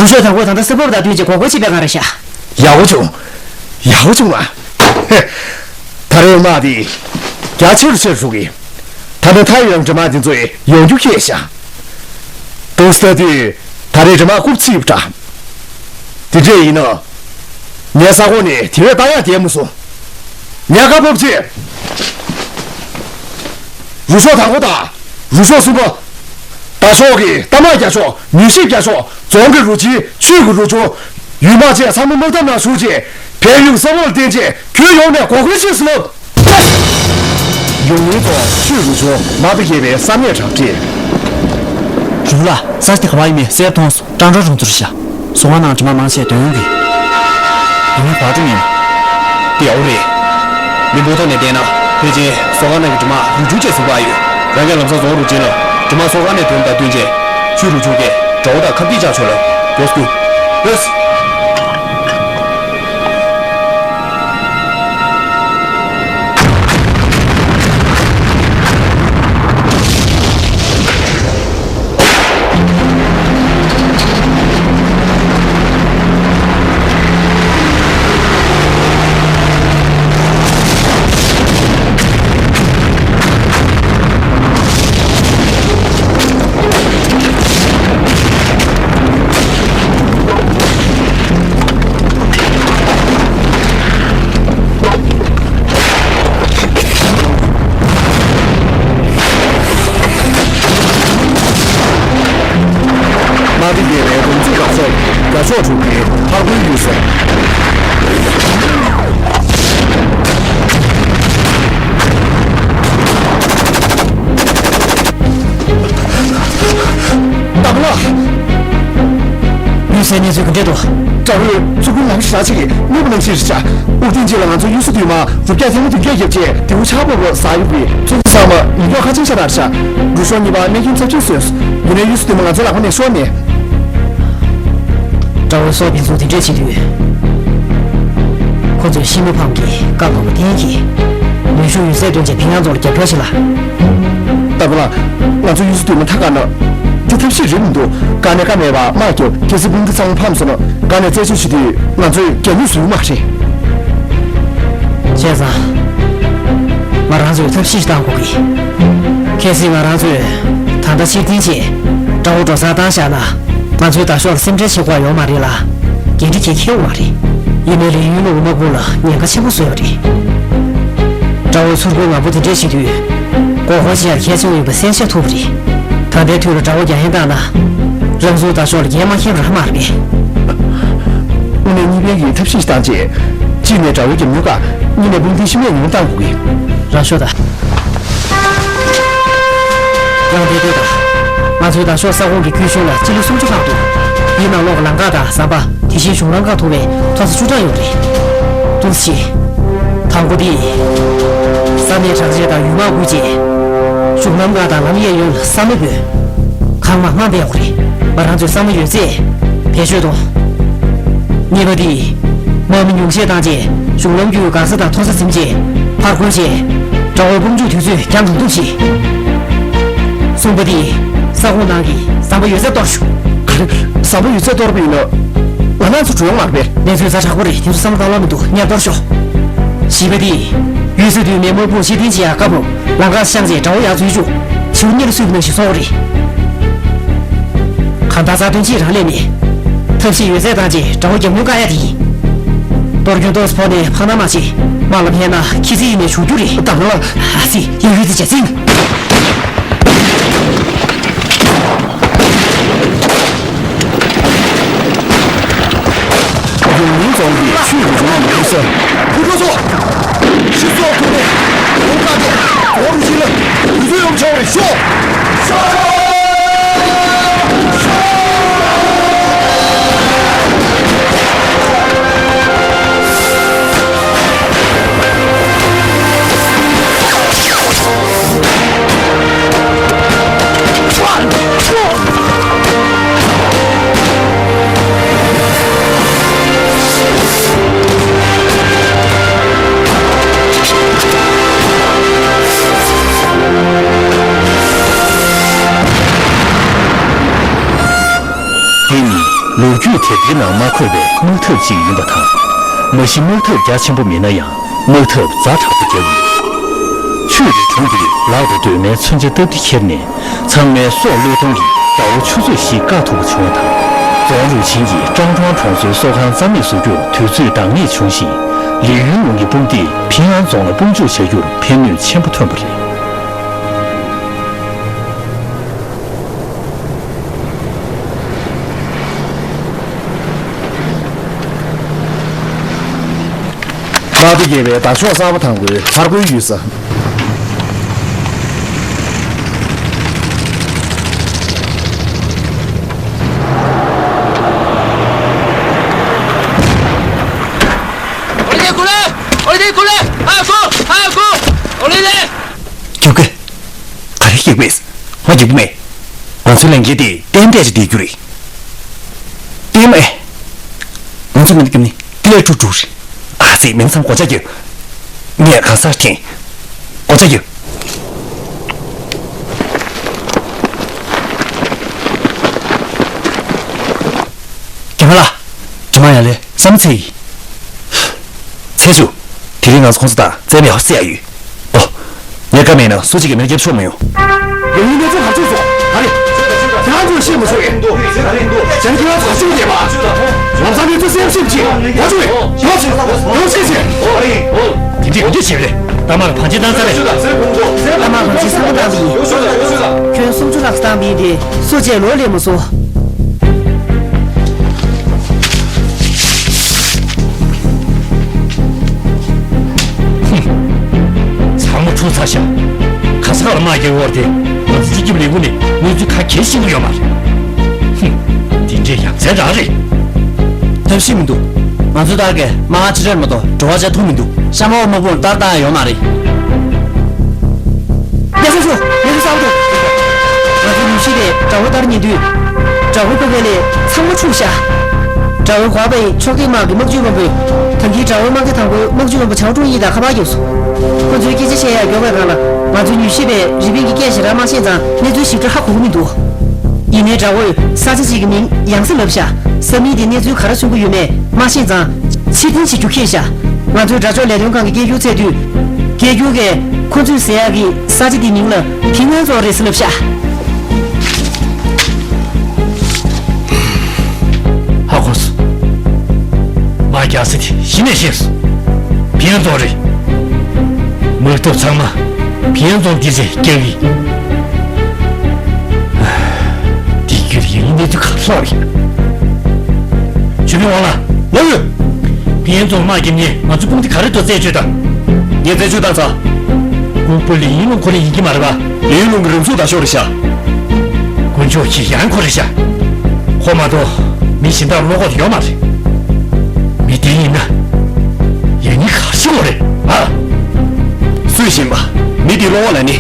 རུ་ཤོག་དང་པོ་ད་ལྟ་ས་བབ་དང་བསྟུན་བྱས་འགོག་རྒོལ་བྱེད་པའི་སྒང་རེད་ཤག་ཡག་པོ་བྱུང་། ཡག་པོ་བྱུང་ཨ། ད་རེས་དམག་དེ་རྒྱ་ཆེ་རུ་ཆེ་རུ་འགྲོ་གི། ད་ལྟ་ཐའེ་ཡོན་འདྲེ་དམག་དེ་ཚོས་ཡོང་རྒྱུ་ཁེལ་ཤག་འདུག་སེ་ལྟ་དུས་ད་རེས་འདྲེ་དམག་རྐུབ་ཚིག་ཡོད་པ་འདྲ། དེ་འདྲས་ཡིན་ན། ངའི་ས་ཁོངས་ནས་དེ་བས་ལྟ་ཡག་བསྡད་མ་སོང་། ཉལ་ཁ་ཕབ་ཅིག་རུ་ཤོག་དང་པོ་དང་། རུ་ཤོག་གསུམ་པ། དགྲ་ཤོག་གི་རྟ་དམག་བརྒྱ་ཤོག་མྱུལ་ཞིབ་བརྒྱ་ཤོག་རྫོང་གི་རུ་ཆེན། ཆུས་ཀྱི་རུ་ཆུང་། ཡུལ་དམག་བཅས་ཚང་མ་དམག་འཐབ་ནང་ཞུགས་རྗེས། བལ་ཡུལ་ས་ཁོངས་ལ་བརྟེན་རྗེས་ཁྱོན་ཡོངས་ནས་འགོག་རྒོལ་ཆེད་ཟློག་ཡོང་ཡུལ་ཐོག་ཆུས་རུ་ཆུང་དམག་སྡེ་བརྒྱད་པའི་ས་གནས་དྲག་སྤྲད། རུ་ལ་ས་ཆ་དེ་ག་པར་ཡིན་མིན་གསལ་མཐོང་སོང་། ཀྲང་ཀྲོའུ་རོང་ཚོར་བཞག་ཟོག་ཁང་ནང་དྲི་མ་མང་ཆེ་དོན་ཡོང་གི། ཡིན་ན་བར་སྟོང་ཡིན། དེ་ཡག་པོ་རེད། མི་འབོར་ཐོག་ནས་བལྟས་ན་ཕལ་ཆེར་ཟོག་ཁང་ནང་གི་དྲི་མ་རུ་ཆུང་བཅས་ཟིན་པ་ཡོད། རང་གིས་ལམ་སང་རྫོང་རུ་ཆེན་ལ་དྲི་མ་ཟོག་ཁང་ནས་ཐོན་དང་བསྟུན་རྗེས་ཆུས་རུ་ཆུང་གིས་དགྲ་བོ་དང་ཁ་གཏད་བཅག་ཆོག་ལབ། མགྱོགས་སུ་ཀུན། ལགས། གནས་ཚུལ་ག་འདྲས་འདུག་དགྲ་བོས་ཚུར་ཁུར་ལམ་ཞིག་བཞག་ཅིག་གནོད་པ་གནང་ཕྱིར་བྱ། དབུགས་ཐེངས་གཅིག་ལ་ང་ཚོ་གཡུ་ཟུར་འདུས་མ་རུ་བརྒྱ་ཐེངས་མ་བདུན་བརྒྱ་བརྒྱབ་རྗེས་དེའུ་ཆག་པོ་བོ་ཟ་ཡོད་པའི་ཚོད་ཚོད་ཚང་མ་མི་མགྱོགས་ཁ་ཆེམས་ཤ་དར་ཤ། རུ་ཤོག་གཉིས་པ་རྨས་སྐྱོན་ཚབས་ཆེན་བཟོས། ཡིན་ནའི་གཡུ་ཟུར་འདུས་མ་ང་ཚོའི་ལག་པ་ནས་ཤོར་མེད། དགྲ་བོའི་སྲོག་ཕུན་ཚོགས་དེ་འདྲས་བྱེད་དུས། ཁོ་ཚོས་ཤི་མི་ཕམ་གྱི་བཀའ་ཕབ་པ་གཏན་འཁེལ། ནུས་ཤུགས་ཡོད་ཚད་བཏོན་བྱས་ཕིང་ཡང་རྫོང་ལ་རྒྱབ་སྐྱོར་བྱེད་ལ། ལྟ་བུ་ལགས། ང་ཚོ་གཡུ་ཟུར་འདུས་མ་མཐའ་བཀག་ན། དེ་ཐབས་ཤེས་རེད་མི་འདུག་དཀའ་གནད་ཀ་མེད་པ་དམག་རྒྱབ་གལ་སྲིད་དཔུང་སྡེ་ཚང་མ་ཕམ་སོང་ན་དཀའ་གནད་རྩད་གཅོད་བྱེད་དུས་ང་ཚོས་རྒྱབ་ལོག་བཟོ་གི་མ་རེད། བྱས་ཙང་། ང་རང་ཚོས་ཐབས་ཤེས་ཤིག་བཏང་དགོས་ཀྱི། གལ་སྲིད་ང་རང་ཚོས་ད་ལྟ་ཕྱིར་འཐེན་བྱས་དགྲ་བོ་འགྲོ་སར་བཏང་བཞག་ན། ང་ཚོའི་དར་ཤོག་ལ་སེམས་ཁྲལ་བྱེད་དགོས་ཡོད་མ་རེད་ལ། འགན་འཁྲི་གང་ཡང་འཁྱེར་ཡོད་མ་རེད། ཡིན་ནའི་ལི་ཡུན་ལུང་དམག་དཔུང་ལ་ཉེན་ཁ་ཆེན་པོ་བཟོས་པ་རེད། དགྲ་བོའི་ཚུར་རྒོལ་མང་པོ་དེ་འདྲས་བྱེད་དུས། མགོ་སྐོར་བྱེད་ཡག་གལ་ཆེན་པོ་ཡིན་པ་གསལ་བཤད་ཐུབ་པ་རེད། ད་ལྟའི་དུས་ལ་དགྲ་བོ་རྒྱ་ཡན་བཏང་ན། རང་ཚོའི་དར་ཤོག་ལ་འགན་མ་འཁྱེར་བ་རང་མ་རེད་པས། དངོས་གནས་གཉིས་ཕན་གྱི་ཐབས་ཤེས་ཤིག་བཏང་རྗེས། གཅིག་ནས་དགྲ་བོའི་རྒྱབ་མྱུར་བཀག་གཉིས་ནས་དཔུང་སྡེ་ཤི་རྨས་ཉུང་བཏང་དགོས་ཀྱི། རང་ཤོག་དང་། རང་བདེ་སྡོད་དང་། ང་ཚོའི་དར་ཤོག་ས་ཁོངས་ཀྱི་ཁྱོན་གཞུང་ལ་སྤྱི་ལེ་སུམ་ཅུ་ལྷག་འདུག་དེའི་ནང་ལོགས་ཀྱི་ལམ་ཁ་དང་ཟམ་པ། དེ་བཞིན་གཞུང་ལམ་ཁག་ཐུག་པའི་མཐོ་ས་བཅུ་གྲངས་ཡོད་རེད། ཏུ་ཞི། དང་པོ་དེ། ས་གནས་དྲག་ཆས་དང་ཡུལ་དམག་བསྐུལ་རྗེས། གཞུང་ལམ་ཁག་དང་ལམ་གཡས་གཡོན་ལ་ས་མེ་སྤོས། གང་མང་མང་སྤེལ་དགོས་རེད། ང་རང་ཚོས་ས་མེ་ཡོད་ཚད་བེད་སྤྱོད་དང་། གཉིས་པ་དེ། དམག་མི་ཉུང་ཤས་བཏང་རྗེས་གཞུང་ལམ་བརྒྱུད་སྒར་ས་དང་མཐོ་ས་འཛིན་རྗེས་ཕར་འཁོར་རྗེས། དགྲ་བོའི་དཔུང་འཇུག་དུས་ཚོད་རྒྱང་གང་ཐུབ་བྱེད། གསུམ་པ་དེ། ས་ཁོངས་ནང་གི་ཟམ་པ་ཡོད་ཚད་གཏོར་ཤོག་ག་རེ། ཟམ་པ་ཡོད་ཚད་གཏོར་བ་ཡིན་ན། ང་རང་ཚོ་འགྲོ་ཡོང་མ་རེད་པས། གནས་ཚུལ་ཛ་དྲག་པོ་རེད། དེ་ཚོ་བསམ་བློ་བཏང་ལོང་མི་འདུག་ཉར་གཏོར་ཤོག་བཞི་པ་དེ། གཡུལ་ས་དུས་མེད་དམག་དཔུང་ཕྱིར་འཐེན་བྱེད་ཡག་སྐབས་ལམ་ཁ་བཤངས་རྗེས་དགྲ་བོ་ཡར་འཛུལ་བཅུག་བྱིའུ་གཉེར་སུས་ནང་བཞིན་སོང་བ་རེད། གང་ལྟར་རྩ་དོན་གཅིག་རང་ལས་མེད། ཐབས་ཤེས་ཡོད་ཚད་བཏང་རྗེས་དགྲ་བོ་རྒྱབ་མྱུར་བཀག་ཡ་དེ་ཡིན། གཏོར་སྐྱོན་ཏོག་ཙམ་ཕོག་ནས་ཕངས་སྣང་མ་བྱེད། དམག་ལ་ཕན་ན་ཁྱི་ཚེ་ཡིན་ནས་ཆོག་རྒྱུ་རེད། དང་ལ། ཨ་ཙི། ཡ་ཡུལ་དེ་ཇ་ཚིང་། ཡུལ་མིའི་རྫོང་གི་ཆུས་རུ་ཆུང་ཡོད་ས། བུ་ཕྲུག་ཚོ། ཤི་སོགས་ཐུག་ནས་ལོ་ཀ་ཏེ་འོར་གྱི་ལ་དུས་ཚོད་ཡོང་ཆོག་རེད་ཤོག་དེ་ནི་ལོ་རྒྱུས་དེབ་ཐེར་ནང་མ་འཁོད་པའི་དམག་འཐབ་ཅིག་ཡིན་པ་དང་། མ་གཞི་དམག་འཐབ་རྒྱ་ཆེན་པོ་མིན་ན་ཡང་དམག་འཐབ་ཛ་དྲག་པོ་བརྒྱབ་ཡོད། ཆུས་རུ་ཆུང་གིས་ལག་ཏུ་གདོད་མའི་མཚོན་ཆ་སྟབས་བདེ་ཁྱེར་ནས། ཚང་མའི་སྲོག་བློས་གཏོང་གིས་དགྲ་བོ་ཆུ་ཚོད་བཞི་བཀག་ཐུབ་པ་བྱུང་བ་དང་། རྫོང་རུ་ཆེན་གྱིས་ཀྲང་ཀྲོང་གྲོང་ཚོའི་སྲོག་ཁང་རྩ་མེད་བཟོ་རྒྱུར་དུས་ཚོད་འདང་ངེས་བྱུང་ཞིང་། ལི་ཡུན་ལུང་གི་དཔུང་སྡེས་ཕིང་ཨན་རྫོང་ལ་དཔུང་འཇུག་བྱ་རྒྱུར་ཕན་ནུས་ཆེན་པོ་ཐོན་པ་རེད། དམག་སྡེ་བརྒྱད་པའི་དར་ཤོག་གསར་པ་དང་པོའི་ཕར་རྒོལ་ཡུལ་ས། རྒྱུག་གི། ག་རེ་རྒྱུག་པས། ང་རྒྱུག་གི་མེད། ང་ཚོའི་ལས་འགན་དེ་གཏན་འབེབས་ཀྱི་བསྡད་རྒྱུ་རེད། གཏན་མེད། ང་ཚོ་མི་འདི་གམ་ནི་ཏི་ལས་དཀྲུག་དཀྲུག་རེད། ཨ་ཙི། མིང་ཚང་སྒོ་ལྕགས་རྒྱག་ངས་གང་སར་འཐེན། སྒོ་ལྕགས་རྒྱག་རྒྱ་མ་ལ། རྒྱ་མ་ཡ་ལེ་བསམ་ཚེ་ཡིས། ཚེ་ཆུ། དེ་རིང་ང་ཚོ་ཁོང་ཚོ་དང་རྩེད་མོ་ཡག་པོ་རྩེ་ཡག་ཡོད། ཨོ། ངས་བཀའ་མེད་ན་སུ་གཅིག་གིས་མེ་རྒྱབ་ཆོག་མ་ཡོང་། ཡང་ཡིན་ན་ཚོ་ག་ཚོད་སོང་། ག་རེ། ཁྱེད་རང་ཚོས་ཤེས་མ་ཚོར་བས། ཁྱེད་རང་ཚོས་ག་ཚོད་བྱས་པ། ལམ་སང་ནས་ཚོ་སེམས་ཤིབ་ཀྱིས་ང་ཚོས་ཡོང་ཤེས་ཡོང་ཤེས་ཤེས། དེ་འདྲས་ག་འདྲས་བྱས་པ་རེད། རྟ་དམག་གང་ཅི་བཏང་ས་རེད། རྟ་དམག་གང་ཅི་ས་མ་བཏང་བའི། ཁྱོན་སུམ་ཅུ་ལྷག་བཏང་བའི་དེ་སུ་བཅས་ལོ་ལེན་མ་སོང་། ཚང་མ་འཁྲུག་ཚར་ཤག་ག་ས་ག་ལ་དམག་རྒྱག་ཡོད་རེད་དེ། ང་ཚོ་སྤྱི་ཁྱབ་ལས་ཁུངས་ནས་གནས་ཚུལ་ག་གེ་ཤེས་ཀྱི་ཡོད་མ་རེད། ཧུམ། འདི་འདྲའི་ཡ་མཚན་རང་རེད། ཐབས་ཤེས་མི་འདུག་ང་ཚོའི་ལྟར་གྱི་དམག་སྤྱི་རེད་མ་གཏོགས་འགྲོ་བ་བྱ་ཐུབ་མི་འདུག་ཤ་མོ་དམག་དཔུང་ལྟར་བཏང་ཡ་ཡོད་མ་རེད། ཡ་སོ་སོ་ཡ་སོ་སོ། ང་ཚོའི་ཉུང་ཤས་པས་དགྲ་བོ་ལྟར་ཉན་དུས། དགྲ་བོའི་ཕ་གི་ལས་ཚང་མ་འཁྲུགས་ཤག་དགྲ་བོའི་འགོ་པའི་ཕྱོགས་སྡེ་དམག་གི་དམག་སྤྱི་དབོན་པོས། ད་གིན་དགྲ་བོའི་དམག་སྡེ་དང་པོའི་དམག་སྤྱི་དབོན་པོ་བྱང་ཀྲུང་དབྱི་དང་ཁ་པར་བརྒྱབ་སོང་། ཁོ་ཚོའི་སྐད་ཆ་བཤད་ཡ་མགྱོགས་པའི་སྒང་ལ། ང་ཚོའི་ཉུང་ཤས་པས་རི་པིན་གྱི་སྐད་ཞེ་དྲག་མ་ཤེས་ཙང་གནས་ཚུལ་ཞིབ་ཕྲ་ཧ་གོ་གི་མི་འདུག་ཡིན་ནའི་དགྲ་བོས་ས་ཆ་གཅིག་གི་མིང་ཡང་སེ་ལབ་ཤག་ས་མིང་དེ་གནས་ཚུལ་ག་རེ་མཚོན་གྱི་ཡོད་མེད་མ་ཤེས་ཙང་། ཕྱིར་འཐེན་བྱེད་རྒྱུ་ཁེལ་ཤག་ང་ཚོའི་དགྲ་ཕྱོགས་ལས་དོན་ཁང་གི་སྐད་སྒྱུར་བཙལ་དུས། སྐད་སྒྱུར་གས་ཁོ་ཚོས་ཟེར་ཡག་གི་ས་ཆ་དེའི་མིང་ལ་ཕིང་ཨན་རྫོང་རེད་ཟེར་ལབ་ཤག་ཧ་གོ་སོང་། ང་རྒྱལ་ས་དེ་གཞི་ནས་ཤེས་སོང་། ཕིང་ཨན་རྫོང་རེད། དམག་འཐབ་ཚང་མ་ཕིང་ཨན་རྫོང་འདི་རེད་རྒྱག་གི། དེ་རྒྱུད་ཡིན་གནས་ཚུལ་ག་ལྷག་རེད། ཆོས་འཕེལ་དབང་ལགས། ལགས་ཡོད། ཕིང་ཨན་རྫོང་དམག་རྒྱབ་ནས་ང་ཚོ་དཔུང་སྡེ་ག་རེ་འགྲོ་རྩད་གཅོད་དང་། ངས་རྩད་གཅོད་བཏང་ཚར། ལྐུགས་པ་ལི་ཡུན་ལུང་ཁོ་རང་ཡིན་གྱི་མ་རེད་པ། ལི་ཡུན་ལུང་གི་རང་ཚུགས་དང་ཤོག་རེད་ཤག་དཀོན་མཆོག་གི་ཡང་ཁོ་རེད་ཤག་ཁོ་མ་གཏོགས་མི་གཞན་དག་བློ་ཁོག་ཡོད་མ་རེད། མི་དེ་ཡིན་ན་ཡང་སྙིང་ག་ཤི་བ་རེད་ཨ། སུས་ཤེས་པ། མི་དེ་བློ་ཁོག་ལ་ནི།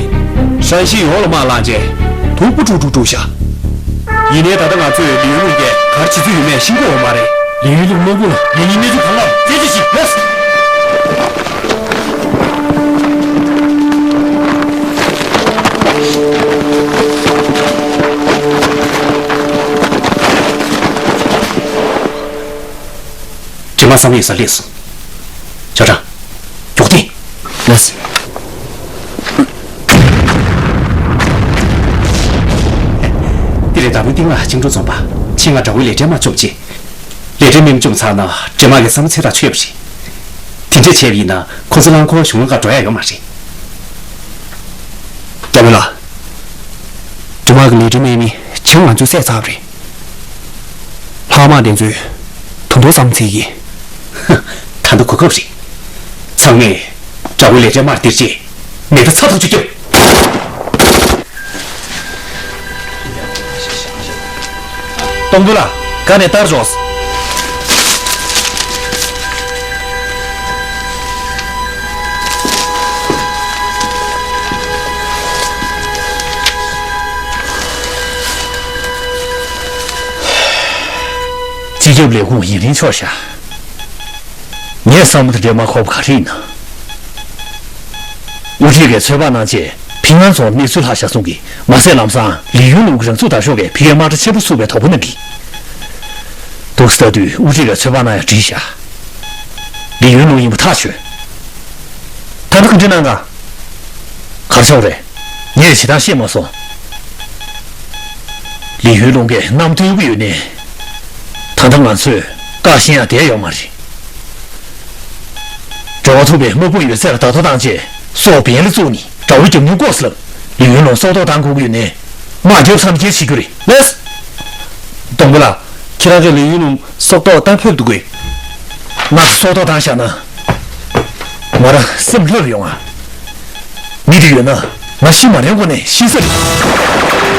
ཧྲན་ཤིས་ཡོངས་ལ་དམག་བསླངས་རྗེས་དུམ་བུ་དཀྲུག་དཀྲུག་དཀྲུག་ཤག་ཡིན་ནའི་ད་ལྟ་ང་ཚོས་ལི་ཡུན་ལུང་གིས་ག་རེ་བྱེད་ཚུལ་ཡོད་མེད་ཤེས་ཀྱི་ཡོད་མ་རེད། ལི་ཡུན་ལུང་དམག་དཔུང་ལ་ངེད་གཉིས་གནས་ཚུལ་གང་ལགས་རྩད་གཅོད་ཞིག་ལས། དྲི་མ་བསམ་ཡས་ས་སླེབས་སོང་། ཅོ་ཀྲང་། མགྱོགས་ཏེ། ལགས་སོ། འདི་རེད། ཟླ་བོའི་སྟེང་ལ་ཅིང་ཀྲུའུ་རྫོང་པ། ཕྱི་ང་དགྲ་བོའི་ལས་བྲལ་དམག་བཅོམ་རྗེས། ལས་བྲལ་མི་བཅོམ་ཚར་ན་འདྲེ་དམག་གི་ས་མ་ཚད་ཐག་ཆོད་པ་རེད། དེ་འདྲས་བྱས་པ་ཡིན་ན་ཁོ་ཚོ་རླངས་འཁོར་གཞུང་ལམ་ཁར་འགྲོ་ཡ་ཡོད་མ་རེད། རྒྱ་མི་ལགས། འདྲེ་དམག་གི་ལས་བྲལ་དམག་མི་བྱང་ང་ཚོས་བསད་ཚར་བ་རེད། ལྷག་དམག་དེ་ཚོས་ད་དུང་ས་མ་ཚད་ཀྱི། ད་ལྟ་གོ་སྐབས་རེད། ཚང་མས་དགྲ་བོའི་ལས་བྲལ་དམག་སྟེར་རྗེས་མེ་མདའ་ཚ་ཐག་ཆོད་རྒྱོབ། གཏོང་དཔོན་ལགས། ཁ་ནས་བསྟར་ཞོག་སྤྱི་ཁྱབ་ལས་ཁུངས་ཡིན་རིང་ཆོག་ཤག་ངས་བསམ་བློ་དེ་འདྲའི་མ་འཁོར་བ་ག་རེ་ཡིན་ན། དབུ་ཁྲིད་ཀྱིས་ཚོད་དཔག་གནང་རྗེས་ཕིང་ཨན་རྫོང་གནས་ཚུལ་ལྷག་བཞག་གསུང་གིས་མ་ཟད་ལམ་སང་ལི་ཡུན་ལུང་གི་རང་ཚུགས་དང་ཤོག་གིས་ཕ་གིར་དམག་གྲ་ཆེན་པོ་བཙུགས་པའི་དོགས་པ་གནང་གིས། འདུག་སེ་ལྟ་དུས་དབུ་ཁྲིད་ཀྱིས་ཚོད་དཔག་གནང་ཡ་འགྲིག་ཤག་ལི་ཡུན་ལུང་ཡིན་པ་ཐག་ཆོད། ད་ལྟ་ག་འདྲ་གནང་ག་གར་ཆོག་རེད། ངས་བྱེད་སྟངས་ཤེས་མ་སོང་། ལི་ཡུན་ལུང་གིས་གནམ་སྟོན་གྱི་ཡོད་ནའི། ད་ལྟ་ང་ཚོས་བཀག་ཤེས་ཡ་བསྡད་ཡོད་མ་རེད། འབྲེལ་བ་ཐུབ་པའི་དམག་དཔུང་ཡོད་ཚད་ལ་བརྡ་ཐོ་བཏང་རྗེས་སྲོག་འབེན་ལ་བཙུགས་ནས་དགྲ་བོ་རྒྱབ་མྱུར་བཀོག་ཟེར་ལབ། ལི་ཡུན་ལུང་སྲོག་ཐོག་བཏང་དགོས་ཀྱི་ཡོད་ནའི། དམག་རྒྱབ་མཚམས་འཁྱེར་བྱེད་རྒྱུ་རེད། ལགས། སྡོང་པོ་ལགས། ཁྱེད་རང་གིས་ལི་ཡུན་ལུང་སྲོག་ཐོག་བཏང་ཕོད་འདུག་གས། ང་སྲོག་ཐོག་བཏང་བཞག་ན། ང་རང་སེམས་ལྷོད་ཡོང་ང་། མི་དེ་ཡོད་ན་ང་ཤི་མ་རན་གོང་ནས་ཤི་ས་རེད།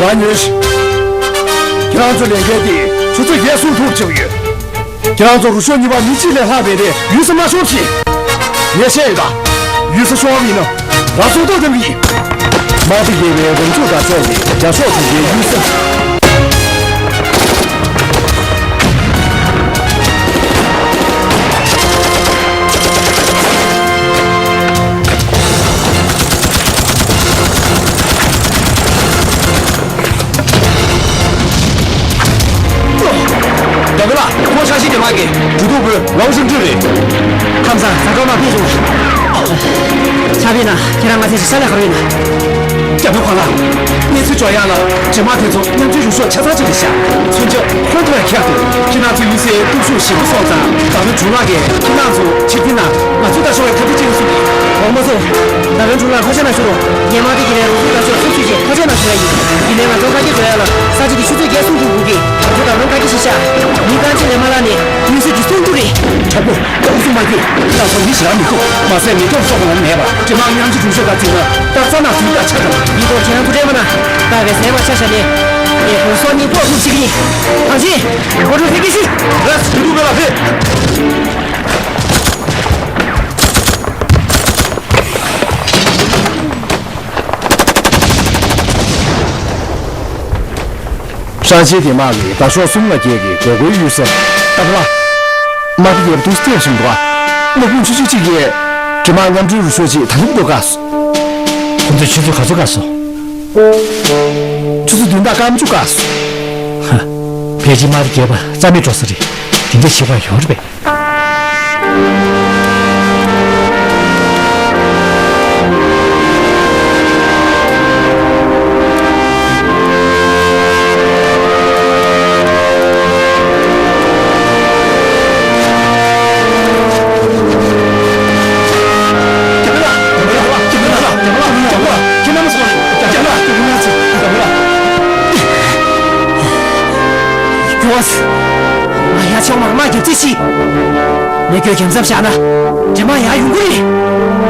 རང་ཉོན་ཞིག་ཁྱེད་རང་ཚོའི་ལས་འགན་དེ་ཆུ་ཚོད་བརྒྱད་སུམ་ཐུག་བྱེད་ཀྱི་ཡོད། ཁྱེད་རང་ཚོ་རུ་ཤོག་གཉིས་པ་མི་གཅིག་ལས་ལྷག་མེད་པས་ཡུལ་ས་མ་ཤོར་ཞིག་ངས་བཤད་ཡོད་ད། ཡུལ་ས་ཤོར་བ་ཡིན་ན་ང་སྲོག་ཐོག་བཏང་གི་ཡིན། དམག་སྡེ་བརྒྱད་པའི་རང་ཚུགས་དང་ཕྱོགས་ཀྱི་རྒྱ་ཤོག་དེ་གའི་ཡུལ་ས། ད་ག་ལ་ཁོང་ཤ་ཤི་རྒྱ་དམག་གི་གྲུ་ཐོག་བུ་ཝང་ཧྲིན་ཀྲུའུ་རེད། ཁམས་བཟང་ཟ་འཕྲོག་དམག་ཕེབས་བྱུང་། ཕྱག་དཔེ་ན་ཁྱེད་རང་ང་ཚོའི་ཞིག་ས་ལ་ག་རེ་ཡིན་ན། རྒྱ་བོད་བར་ལ་གནས་ཚུལ་འབྱོར་ཡག་ལ་འདྲེ་དམག་དེ་ཚོ་མཉམ་འབྲེལ་རུ་ཤོག་ཆ་ཚང་ཅིག་རེད་ཤག་མཚོན་ཆ་ཁོང་ཐོག་ཡང་ཁྱེར་ཏེ་ཁྱེད་རང་ཚོའི་གཡུལ་སའི་སྟོབས་ཤུགས་ཞེ་པོ་སོང་ཙང་ད་རུང་གྲུ་ལག་གིས་ཁྱེད་རང་ཚོ་ཕྱིར་འཐེན་ན་ང་ཚོས་ལྟ་ཞོག་པའི་ཁ་ཐུག་ཅིག་གསུངས། གོང་མ་ཚོ། ད་རུང་གྲུ་ལག་ཁ་ཤས་ནང་ཞུ་རོགས། ངས་དམག་སྡེ་གི་ལས་རོགས་ཚོས་ལྟ་ཞོག་སུ་ཚུད་ཀྱིས་ཁ་ཤས་ནང་ཞུ་ཡ་ཡིན། ཡིན་ནའི་ང་ཚོ་ཁ་གྱེས་འགྲོ་ཡ་ལ་ས་ཆ་དེ་ཆུ་ཚོད་བརྒྱད་གསུམ་འགྲོ་དགོས་ཀི། ང་ཚོ་ད་རུང་ཁ་གྱེས་ཤིག་ཤག་མི་རྐང་ཆེན་ལས་མ་ལངས་ནས་གཡུལ་ས་དེ་སྲུང་རྒྱུ་རེད། དྲག་པོ། སྐབས་སུ་མ་གྱུར། ལ་སོགས་མི་ཞིག་རང་མི་ཁུག་མ་ཟད་མི་སྟོབས་སོགས་ངོམ་མེད་པར་འདྲེ་དམག་མཉམ་གཅིག་གྲུ་ཤོག་དང་འཛིང་ན་སྟག་རྩ་ནག་ཚུལ་དགའ་ཆ་དང་། མི་ཐོག་ཁྱེད་རང་ཚོ་སྤྲད་མ་ན་སྟག་པའི་ཟས་མ་ཆ་བཞག་ནས་ངས་ཁོང་སྲོག་སྙིང་ཕོག་ཐུབ་ཅིག་ཡིན། གངས་ཅན་གོ་ཁྲོ་ཧེ་ཀི་ཤི། རེས་དུ་དུ་མེ་ལ་ཧེ། ཧྲང་ཆིན་དེ་དམག་གིས་ཟླ་ཤོག་གསུམ་ལ་རྒྱལ་གྱི་གོ་གོའི་གཡུལ་ས་སྟབས་ལ། དམག་སྡེ་བརྒྱད་པ་དུས་སྟེང་བཞིན་འདུག་ཨ། དམག་དཔུང་ཆུང་ཆུང་གཅིག་གིས་དྲི་མ་མཉམ་འབྲེལ་རུ་ཤོག་ཅིག་ད་ལུགས་འགྲོ་དཀའ་སོང་། ཁོང་ཚོས་ཆུ་ཚོད་ག་ཚོད་བཀག་སོང་། ཆུ་ཚོད་བདུན་དང་སྐར་མ་བཅུ་བཀག་སོང་། ཧ། ཕལ་ཆེར་དམག་སྡེ་བརྒྱད་པ་རྩ་མེད་འགྲོ་ས་རེད། དེ་འདྲ་བྱེད་པ་ཡོང་རེད་པས། ཡོངས། ང་ཡ་ཆེ་བ་མ་རྒྱབ་ཅི་ཞིག་མེ་སྐྱོན་རྒྱབ་མཚམས་བཞག་ན། འདྲེ་དམག་ཡར་ཡོང་གི་རེད།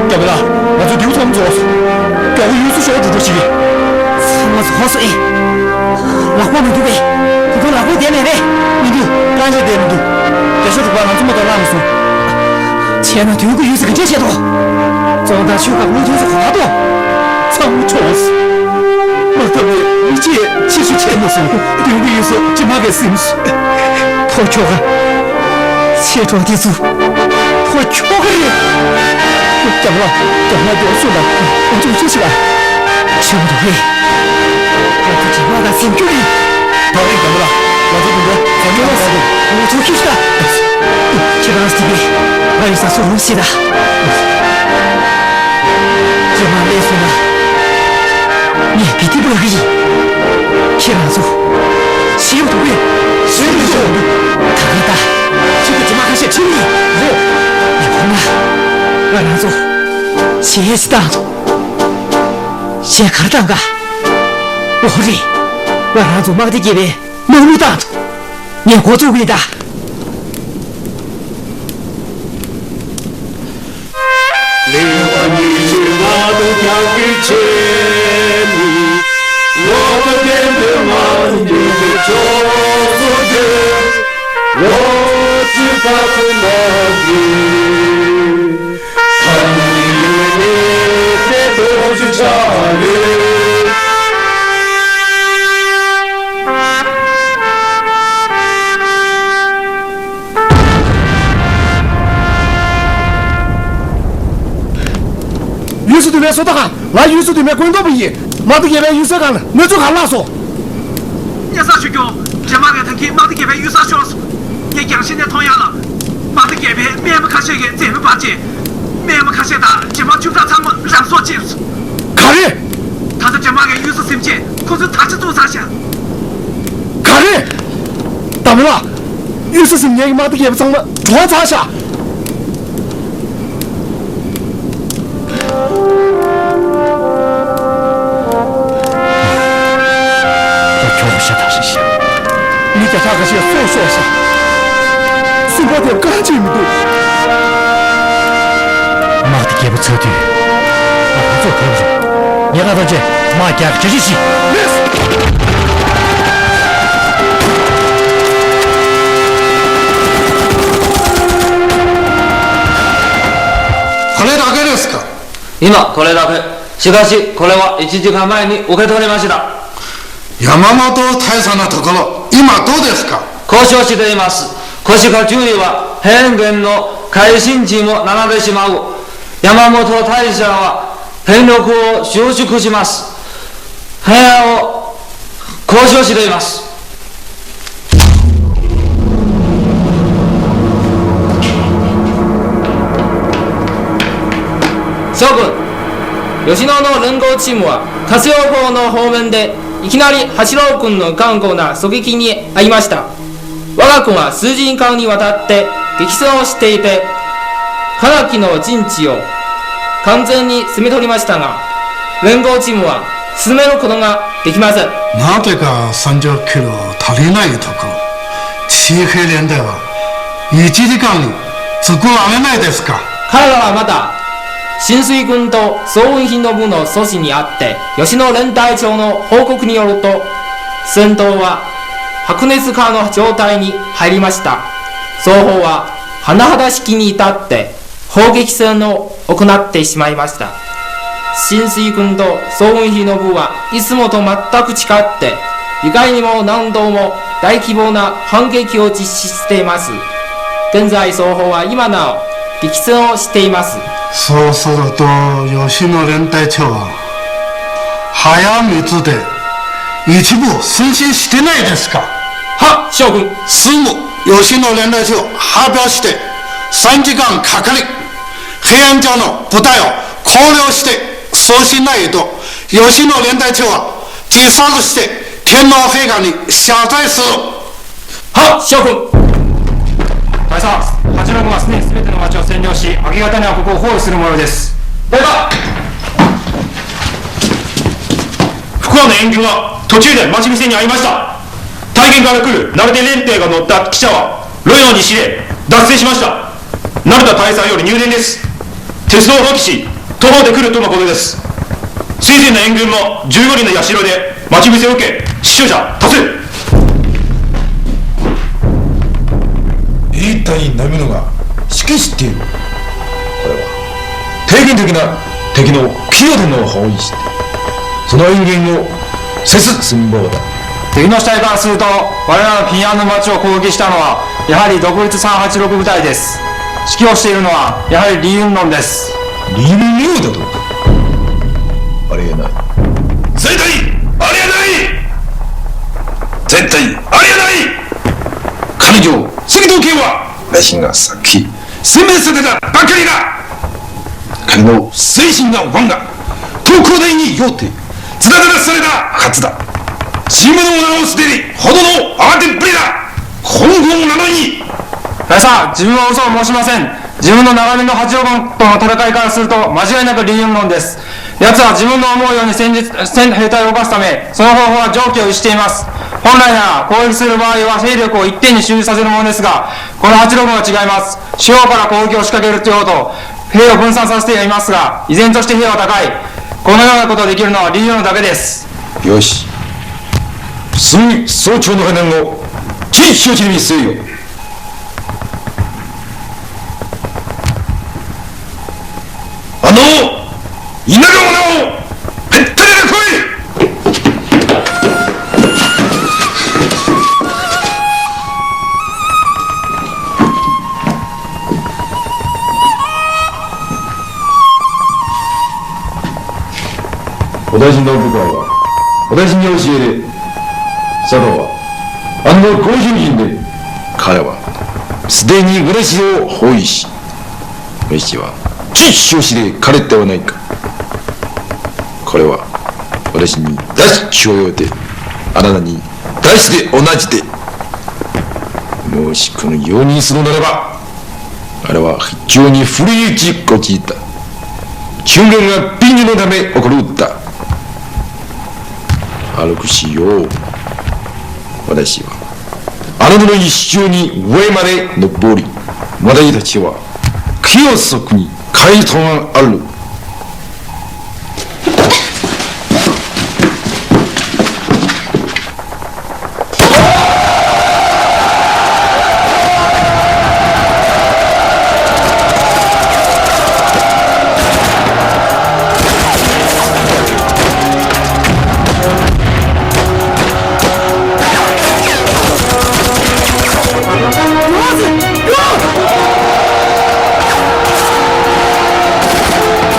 རྒྱ་མི་ལགས། ང་ཚོ་དེའུ་ཚང་མ་རྫོགས་སོང་། མགྱོགས་པོ་ཡུལ་སུ་ཤོར་འགྲོ་འགྲོ་ཞིག་གིས། ཚང་མ་རྫོགས་སོང་ཨེ། ལག་པ་མི་འདུག་པས། དེ་ཚོ་ལག་པ་བསྡད་མེད་པས། མི་འདུག་རྐང་རྗེས་བསྡད་མི་འདུག་རྒྱ་ཤོག་དྲུག་པ་ང་ཚོ་མ་གཏོགས་བརླག་མ་སོང་། བྱས་ན་དུས་འགོ་ཡུལ་སུ་ག་འདྲས་བྱས་ཏོ། བཙོང་དང་ཆུ་ཁ་ལུང་ཐུང་སུ་གོ་བ་ཏོ། ཚང་མ་ཆོག་སོང་། མ་ཐོབ་པའི་མི་ཆེས་ཆེ་ཤོས་ཆེ་མ་སོང་། དུས་འགོ་ཡུལ་སུ་ཅི་མ་གས་སིམ། ཕོ་ཁྱོ་ག་ཆེ་གྲོགས་དེ་ཚོ་ཕོ་ཁྱོ་ག་རེད། རྒྱ་མ་རྒྱ་མ་མགྱོགས་སུ་ལ་ང་ཚོ་ཅི་ཞིག་ལ། ཆེ་མ་དུ་ཧེ། ང་ཚོ་ཇི་མ་ལ་སེམས་སྐྱོ་རེད། ད་རེས་རྒྱ་མ་ལ་ང་ཚོ་དུ་འགྲོ་ཟ་མི་ལ་ཟ་དུ། ང་ཚོ་ཁྱི་ཤ། ཁྱེད་རང་སི་པེ་ང་ཡི་ས་སུ་རུ་ཤི་ད། ཇི་མ་ལས་སུ་ན། ངས་བི་ཏི་པོ་ཡ་ཡིན། ཁྱེད་རང་ཚོ། ཤེས་ཡོད་དུ་བས། ཤེས་ཡོད་དུ། ད་ག་ད། ཁྱེད་ཀྱི་ཇི་མ་ཁ་ཤས་ཁྱེད་ཡིན། རེད། ཡང་ན། ང་རང་ཚོ། ཞེས་སི་ཏང་། ཞེས་གར་དང་ག་འོ་རེད། ང་རང་ཚོ་དམག་སྡེ་བརྒྱད་པའི་དམག་མི་དང་ངས་འགོ་བཙུགས་ཡིན་ད། ལེགས་པ་ཉིད་ཀྱི་ང་དང་ཀྱང་གི་ཆེ་མི། ལོ་ལོ་བདེན་པའི་ང་འདི་གི་ཕྱོགས་སུ་བདེ། ལོ་ཅི་ད་ཁུ་ན་གི། ཡུལ་སུ་དུ་བའི་སོ་ད་ག་ང་ཡུལ་སུ་དུ་མའི་ཀུན་རྟོག་པ་ཡིན། མ་ཏི་རྒྱལ་བའི་ཡུལ་སའི་སྒང་ལ་གནས་ཚུལ་ག་ལ་སོང་། སྙན་སེང་ཞུ་རྒྱུ། འདྲེ་དམག་གིས་ད་གིན་མ་ཏི་རྒྱལ་བའི་ཡུལ་སར་ཤོར་སོང་། ངས་རྒྱང་ཤེལ་ནས་མཐོང་ཡག་ལ། མ་ཏི་རྒྱལ་བའི་སྨན་པ་ཁ་ཤས་ཀྱིས་མཛེས་མ་སྤར་རྗེས། སྨན་པ་ཁ་ཤས་དང་འདྲེ་དམག་བཅུ་ཕྲག་ཚང་མ་རང་སྲོག་བཅད་སོང་། ག་རེ། ད་ལྟ་འདྲེ་དམག་གིས་གཡུལ་ས་ཟིན་རྗེས་ཁོ་ཚོས་དར་ཆ་བཙུགས་ཚར་ཤག་ག་རེ། དམ་ལ། གཡུལ་ས་ཟིན་མཁན་གྱི་དམག་སྡེ་བརྒྱད་པ་ཚང་མ་གྲོངས་ཚར་ཤག་ཁོ་ཁྱོ་ག་ཤ་ཐག་རེད་ཤག་མི་བརྒྱ་ཕྲག་ཁ་ཤས་སྲོག་ཤོར་ཤག་སྲིན་པོ་དེ་བཀག་ཅིག་མི་འདུག་དམག་སྡེ་བརྒྱད་པ་ཚར་དུས། ང་ཚོ་བོད་རེད། ཉེ་ག་ཐམས་ཅད་དམག་རྒྱག་གི་གྲ་སྒྲིག་བྱེད། ལེགས། ཁོ་ལས་ད་ག་རེད་ཟེར་ག་ཡིན་ལ་ཁོ་ལས་ད་ག་ཤི་ཁ་ཤི་ཁོ་ལས་བ་ཡི་ཅི་ཅི་ཁ་མ་ཡི་ནི་འུ་ཁེ་ཐོ་རེ་མ་ཤི་ད། ཡ་མ་མ་ཏོ་ཐའི་ས་ན་ཐོ་ཁ་ལོ་ཨི་མ་ཏོ་དེ་ཟེར་ག་ཁོ་ཤོ་ཤི་ད་ཡི་མ་སི་ཁོ་ཤི་ཁ་ཅུ་ཡི་བ་ཧེན་གན་ནོ་ཁ་ཡི་ཤིན་ཅི་མོ་ན་ན་དེ་ཤི་མ་གོ་ཡ་མ་མོ་ཐོ་ཐའི་ཤ་བ། ཧེ་ནོ་ཁོ་ཤོ་ཤི་ཁུ་ཤི་མ་སི། ཧེ་ཨོ། ཁོ་ཤོ་ཤི་རེ་མ་སི། སོ་གོ། 吉野の連合チームは、活用法の方面で、いきなり八郎君の頑固な狙撃に遭いました。我が軍は数時間にわたって激戦をしていて、かなりの陣地を完全に攻め取りましたが、連合チームは進めることができません。なんていうか、三条九郎足りないとこ。地平連隊は一時間に作られないですか？彼らはまた、新水軍と総軍費の部の阻止にあって、吉野連隊長の報告によると、戦闘は白熱化の状態に入りました。双方は甚だしい危機に至って、砲撃戦を行ってしまいました。新水軍と双雲飛の部はいつもと全く違って、いかにも何度も大規模な反撃を実施しています。現在双方は今なお激戦をしています。そうすると、吉野連隊長は早めに一部前進してないですか？は、将軍。すぐ吉野連隊長を派遣して、さんじかんかかり、平安京の部隊を考慮して送信ないと、吉野連隊長は自殺して天皇陛下に謝罪する。は、諸君。大佐、八郎軍はすでに全ての町を占領し、明け方にはここを包囲する模様です。了解。福岡の援軍は途中で待ち伏せに遭いました。大軍から来る成田連隊が乗った汽車は、路陽に死で脱線しました。成田大佐より入電です。 鉄道を破棄し、徒歩で来るとのことです。水軍の援軍もじゅうご輪の社で待ち伏せを受け、死傷者多数。一体何者が指揮している？これは帝国的な敵の企業での包囲して、その援軍を節寸法だ。敵の主体からすると、我らの平安の町を攻撃したのは、やはり独立三八六部隊です。指揮をしているのは、やはり李雲龍です。李雲龍だと？ありえない。全体、ありえない。全体、ありえない。彼女、次の件は、私がさっき、攻めさせたばかりだ。彼の精神が不安が、東工大によって、つながらされたはずだ。自分の女を捨てるほどの慌てっぷりだ。本軍なのに。大佐、自分は嘘を申しません。自分の長年の八王軍との戦いからすると、間違いなく李雲龍です。奴は自分の思うように戦術、戦、兵隊を動かすため、その方法は常軌を逸しています。本来なら、攻撃する場合は兵力を一点に集中させるものですが、この八郎軍は違います。四方から攻撃を仕掛けるというほど、兵を分散させてはいますが、依然として兵は高い。このようなことができるのは李雲龍だけです。よし。すぐに曹長の兵を陳州にせよ。あの、田舎者を、べったりで来い！ 私の部下は私に教える。佐藤はあの甲州人で、彼はすでに私を包囲し、私は陳州に彼ってはないか。これは私に脱出を言うて、あなたに脱出で同じで。もしこのようにするならば、 あれは非常に古い時期だ。中原が貧瘠のため起こる歌。あるくしよう。私はあなたの一生に上まで登り、私たちは木をそこに街灯がある。 私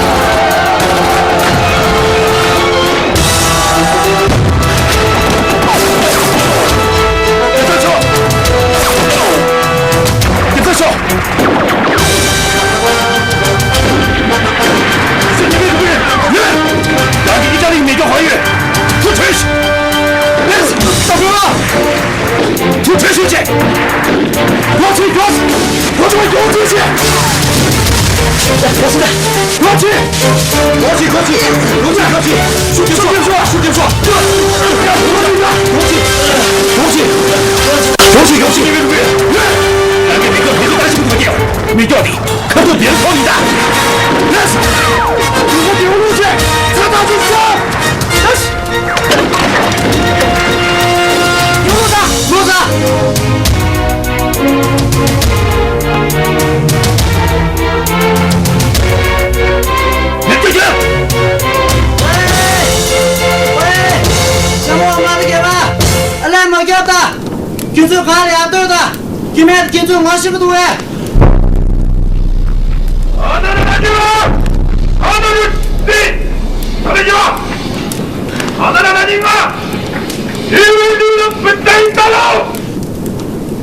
ཁྱེད་ཚོས་གང་ལ་ཡར་ལྟོས་དང་། སྐྱེ་དམན་ཁྱེད་ཚོས་ངོ་ཤེས་ཀྱི་འདུག་གས།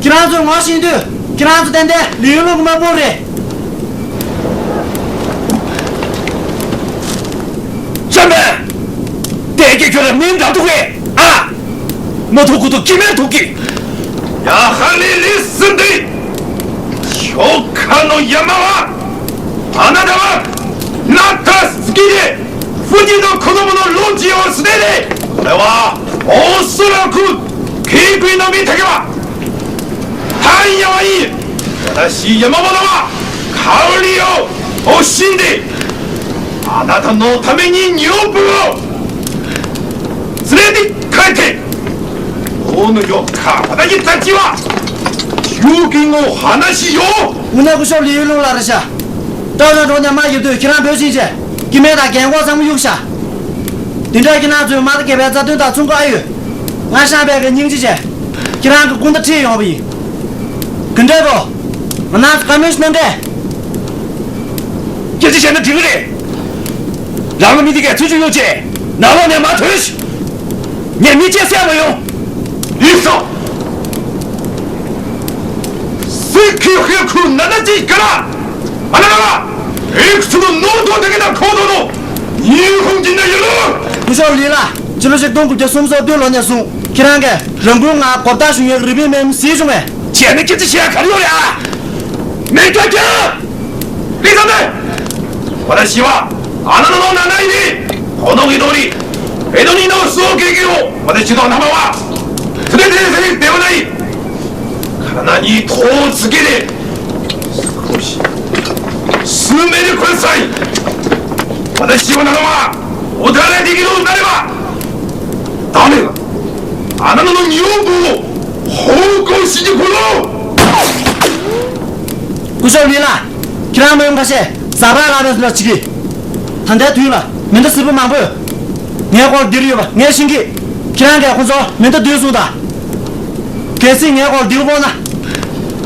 ཁྱེད་རང་ཚོས་ངོ་ཤེས་དུས་ཁྱེད་རང་ཚོ་ཏན་ཏན་ལི་ཡུལ་ལུང་གི་དམག་དཔུང་རེད། ཅམ་པ། དེ་གས་ཁྱོད་རང་མིང་འདྲ་འདུག་གས། ཨ། མ་ཐུག་གུ་ཐུག་སྐྱེ་དམན་ཐུག་གི། ཡ་ཧ་ལི་ལི་སིན་དི། ཁྱོ་ཁ་ནོ་ཡ་མ་བ། ཨ་ན་ད་བ། ན་ད་སི་ཀི་རེ། ཧྥུ་ཅི་དང་ཁོ་ནོ་མོ་ནོ་ལོ་ཅི་ཡོ་སི་ཏེ་རེ། རེ་བ། ཨོ་སུ་ར་ཁུ། ཁི་ཀུའི་ནོ་མི་ཐ་གི་བ། ཐ་ཡ་བ་ཡི། ད་ཤི་ཡ་མ་བ་ལ་བ། ཁ་ལི་ཡོ། ཨོ་ཤིན་དི། ཨ་ན་ད་ནོ་ཐ་མེ་ཉི་ཉོ་པུ། ཟི་རེ་དི་ཁ་ཐེ། ཨོ་ནུ་ཡོ་ཁ་བ་ད་ཡི་ད་ཅི་བ། ཞུ་གི་ངོ་ཧ་ན་ཤི་ཡོ། འུ་ན་ཀུ་ཤོ་ལི་ཡུལ་ལུང་ལ་རེ་ཤ། ཏོ་ན་འགྲོ་ཉ་མ་ཡིབ་དུས་ཁྱེད་རང་བོད་ཕྱིན་ཆེ། སྐྱེ་དམན་དང་རྒན་འཁོགས་ཚང་མ་གཡུག་ཤ། དེ་འདྲ་ཁྱེད་རང་ཚོའི་མ་ད་གེ་བའི་རྩ་དོན་དང་ཚོང་ཁུ་ཨ་ཡོད། ང་ཤང་བས་གི་སྙིང་རྗེ་བྱས། ཁྱེད་རང་གི་སྐུ་མདའ་ཁྲིད་ཡོང་བ་ཡིན། གི་འདྲ་གོ། ང་ནང་ཚོ་ཀ་མིས་ནང་འདྲེ། སྐད་ཆ་བཤད་ན་འགྲིག་གི་རེད། རང་ལ་མི་འདི་གས་ཚུལ་ཆུང་ཡོང་ཆེ། ནང་ལོག་ནས་མ་ཐོན་ཤི། ངས་མི་ཅེས་བསད་མ་ཡོང་། ཡིག་ཚང་། སི་ཁི་ཧེ་ཁུ་ན་ན་ཅི་ཀ་ན། ཨ་ན་ན་ན། ཨེ་ཁུ་ཚུ་ནོ་ནོ་དོ་དེ་གི་ན་ཁོ་ནོ་ནོ། ཉི་ཧོང་ཅི་ན་ཡོད་ལོ། སྐུ་ཞབས་ལི་ལ། ཕྱི་ལོ་ཆིག་སྟོང་དགུ་བརྒྱ་སུམ་ཅུ་སོ་བདུན་ལོ་ནས་བཟུང་ཁྱེད་རང་གིས་རང་འགུལ་ངང་གོ་བརྡ་ཞུ་ཡས་རི་པིན་མེམ་སྲིད་བྱུང་བས། བྱས་ན་སྐད་ཆ་བཤད་ག་རེ་ཡོད་རེད་ཨ། མེ་སྐྱོ་སྐྱོ། ལི་ཙམ་མེ། ཁོ་ན་ཤི་བ། ཨ་ན་ན་ནོ་ན་ན་ཡི་ནི། ཁོ་ནོ་གི་དོ་རི། ཨེ་ནོ་ནི་ནོ་སོ་གེ་གེ་ཡོ། ཁོ་ན་ཤི་དོ་ན་མ་བ། ཐུ་ཏེ་ཐེ་ཐེ་ཐེ་བ་ན་ཡི། ཁ་ན་ཉི་ཐོ་ཙི་གེ་རེ། སུ་མེ་རི་ཁོན་སའི། ཁོ་ན་ཤི་བ་ན་ནོ་མ། འོ་ད་རེ་དི་གི་ནོ་ན་རེ་བ། ད་མེ་ལ། ཨ་ན་ན་ནོ་ཉོ་བོ། ཧོ་ཀོ་ཤི་ཅི་ཁོ་ལོ། སྐུ་ཞབས་ལི་ལ། ཁྱེད་རང་མི་ཡོང་ཁ་ཤས་ཟ་ར་ལ་རེ་ལ་ཅི་གི། ད་ལྟའི་དུས་ལ་མི་འདི་སྲིད་པོ་མང་པོས། ངའི་སྐོར་འདིར་ཡོད་པ་ངས་ཤེས་ཀི། ཁྱེད་རང་གིས་ཁོ་ཚོ་མི་འདི་བསྡུས་སོང་ད། གལ་སྲིད་ངའི་སྐོར་འདིར་སྤོ་ན།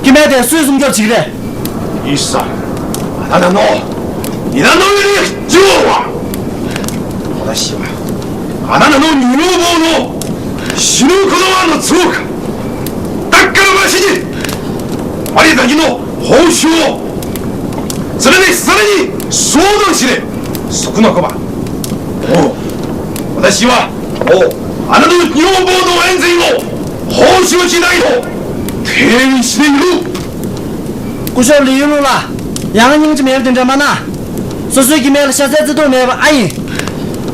སྐྱེ་དམན་དེ་སུས་སྲུང་སྐྱོབ་བྱེད་ཀྱི་རེད། ཡིན་ས། ཨ་ན་ན་ནོ། ཡིན་ན་ནོ་ཡོད་རེད་ཅི་བ། ཁོ་ན་ཤི་བ། ཨ་ན་ན་ནོ་ཉུ་ལོ་བོ་ནོ། ཤི་ནུ་ཁོ་ལོ་བ་ནོ་ཚུགས། ད་ཀ་ར་མ་ཤི་ཅི། ཨ་རི་ད་ཡིན་ནོ་ཧོ་ཤུ་བོ། ཟི་ལ་ནི་ཟི་ལ་ནི་སོ་དང་ཤི་རེད། སུ་ཁུ་ནོ་ཁོ་བ། ཨོ། ཁོ་ན་ཤི་བ། ཨོ། ཨ་ན་ནོ་ཉུ་བོ་ནོ་ཨན་ཛི་ཡིན་ནོ། ཧོ་ཤུ་བོ་ཅི་ད་ཡིན་ནོ། ཐེ་རི་ཤི་རེད་ཡིན་ནོ། སྐུ་ཞབས་ལི་ཡུལ་ལུང་ལ། ཡང་སྙིང་རྗེ་མེད་པ་དེ་འདྲ་མ་གནང་། སོ་སོའི་སྐྱེ་དམན་ལ་ཤ་ཚའི་བརྩེ་དུང་མེད་པ་ཨ་ཡིན།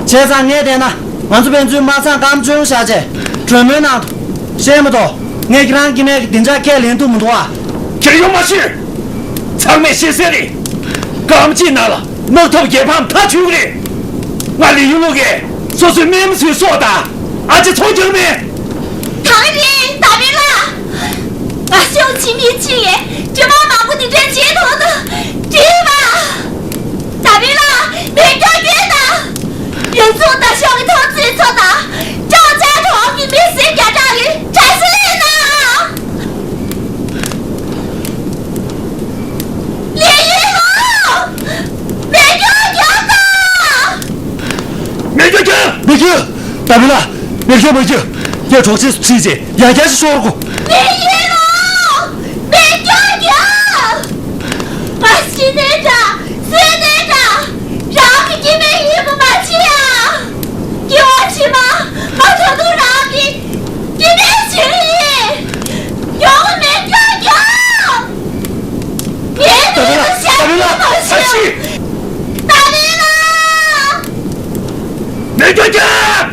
བྱས་ཙང་ངས་བལྟས་ན་ང་ཚོ་ཕན་ཚུན་དམག་མཚམས་སྐམ་བྱུང་བཞག་བྱས་གྲོས་མོལ་གནང་དང་། ཤེས་མ་གཏོགས་ངས་ཁྱེད་རང་སྐྱེ་དམན་གྱི་བདེ་འཇགས་ཁས་ལེན་ཐུབ་མི་འདུག་ཨ། ཁྱེད་ཡོང་མ་ཤེས། ཚང་མས་ཤེས་གསལ་རེད། སྐམ་ཅིག་ནང་ལ་དམག་འཐབ་རྒྱལ་ཕམ་མཐའ་བྱུང་རེད། ང་ལི་ཡུལ་ལུང་གིས་སོ་སོའི་དམག་མི་ཚོའི་སྲོག་དང་ཨ་ཅེ་ཚོང་རྒྱག་མེད། ད་རེད་ད་རེད་ལ། ང་ཤོག་ཕྱི་མི་ཕྱི་ཡས་དྲི་མ་མང་པོ་འདི་འདྲའི་བྱེད་ཐོག་ཏུ་དྲིས་པ། ད་རེད་ལ་མེ་སྐྱོ་སྐྱོ་དང་། ཡང་ཚོགས་དང་ཤོག་གི་ཐོག་བརྩིས་ཚོགས་དང་། ཅང་ཅང་ཐོག་གི་མི་སེར་བརྒྱ་ཕྲག་གི་གྲས་སུ་ལེན་ན། ལི་ཡུལ་ལུང་། མེ་སྐྱོ་སྐྱོ་དང་། མེ་སྐྱོ་སྐྱོ། མེ་སྐྱོ། ད་རེད་ལ། མེ་སྐྱོ་མེ་སྐྱོ། ངས་གྲོགས་བྱེད་སུ་ཁྲིད་ཅེས་ཡ་རྒྱ་ཞིག་ཤོར་གོ། མི་ཡིན་ནོ། མི་སྐྱོ་སྐྱོ། ང་ཤི་ནས་འདྲ། གསོན་ནས་འདྲ། རང་གི་སྐྱེ་དམན་ཡིན་པ་མ་བརྗེད་ཡ། སྐྱེ་བ་ཕྱི་མ་ང་ད་དུང་རང་གི་སྐྱེ་དམན་ཞིག་ཡིན། ཡོང་མི་སྐྱོ་སྐྱོ། ངའི་མིང་དུ་ཤ་ཚ་མ་ཤོད། ཏཱ་ལའི་ལགས། མེ་སྒྱོགས་ཅན།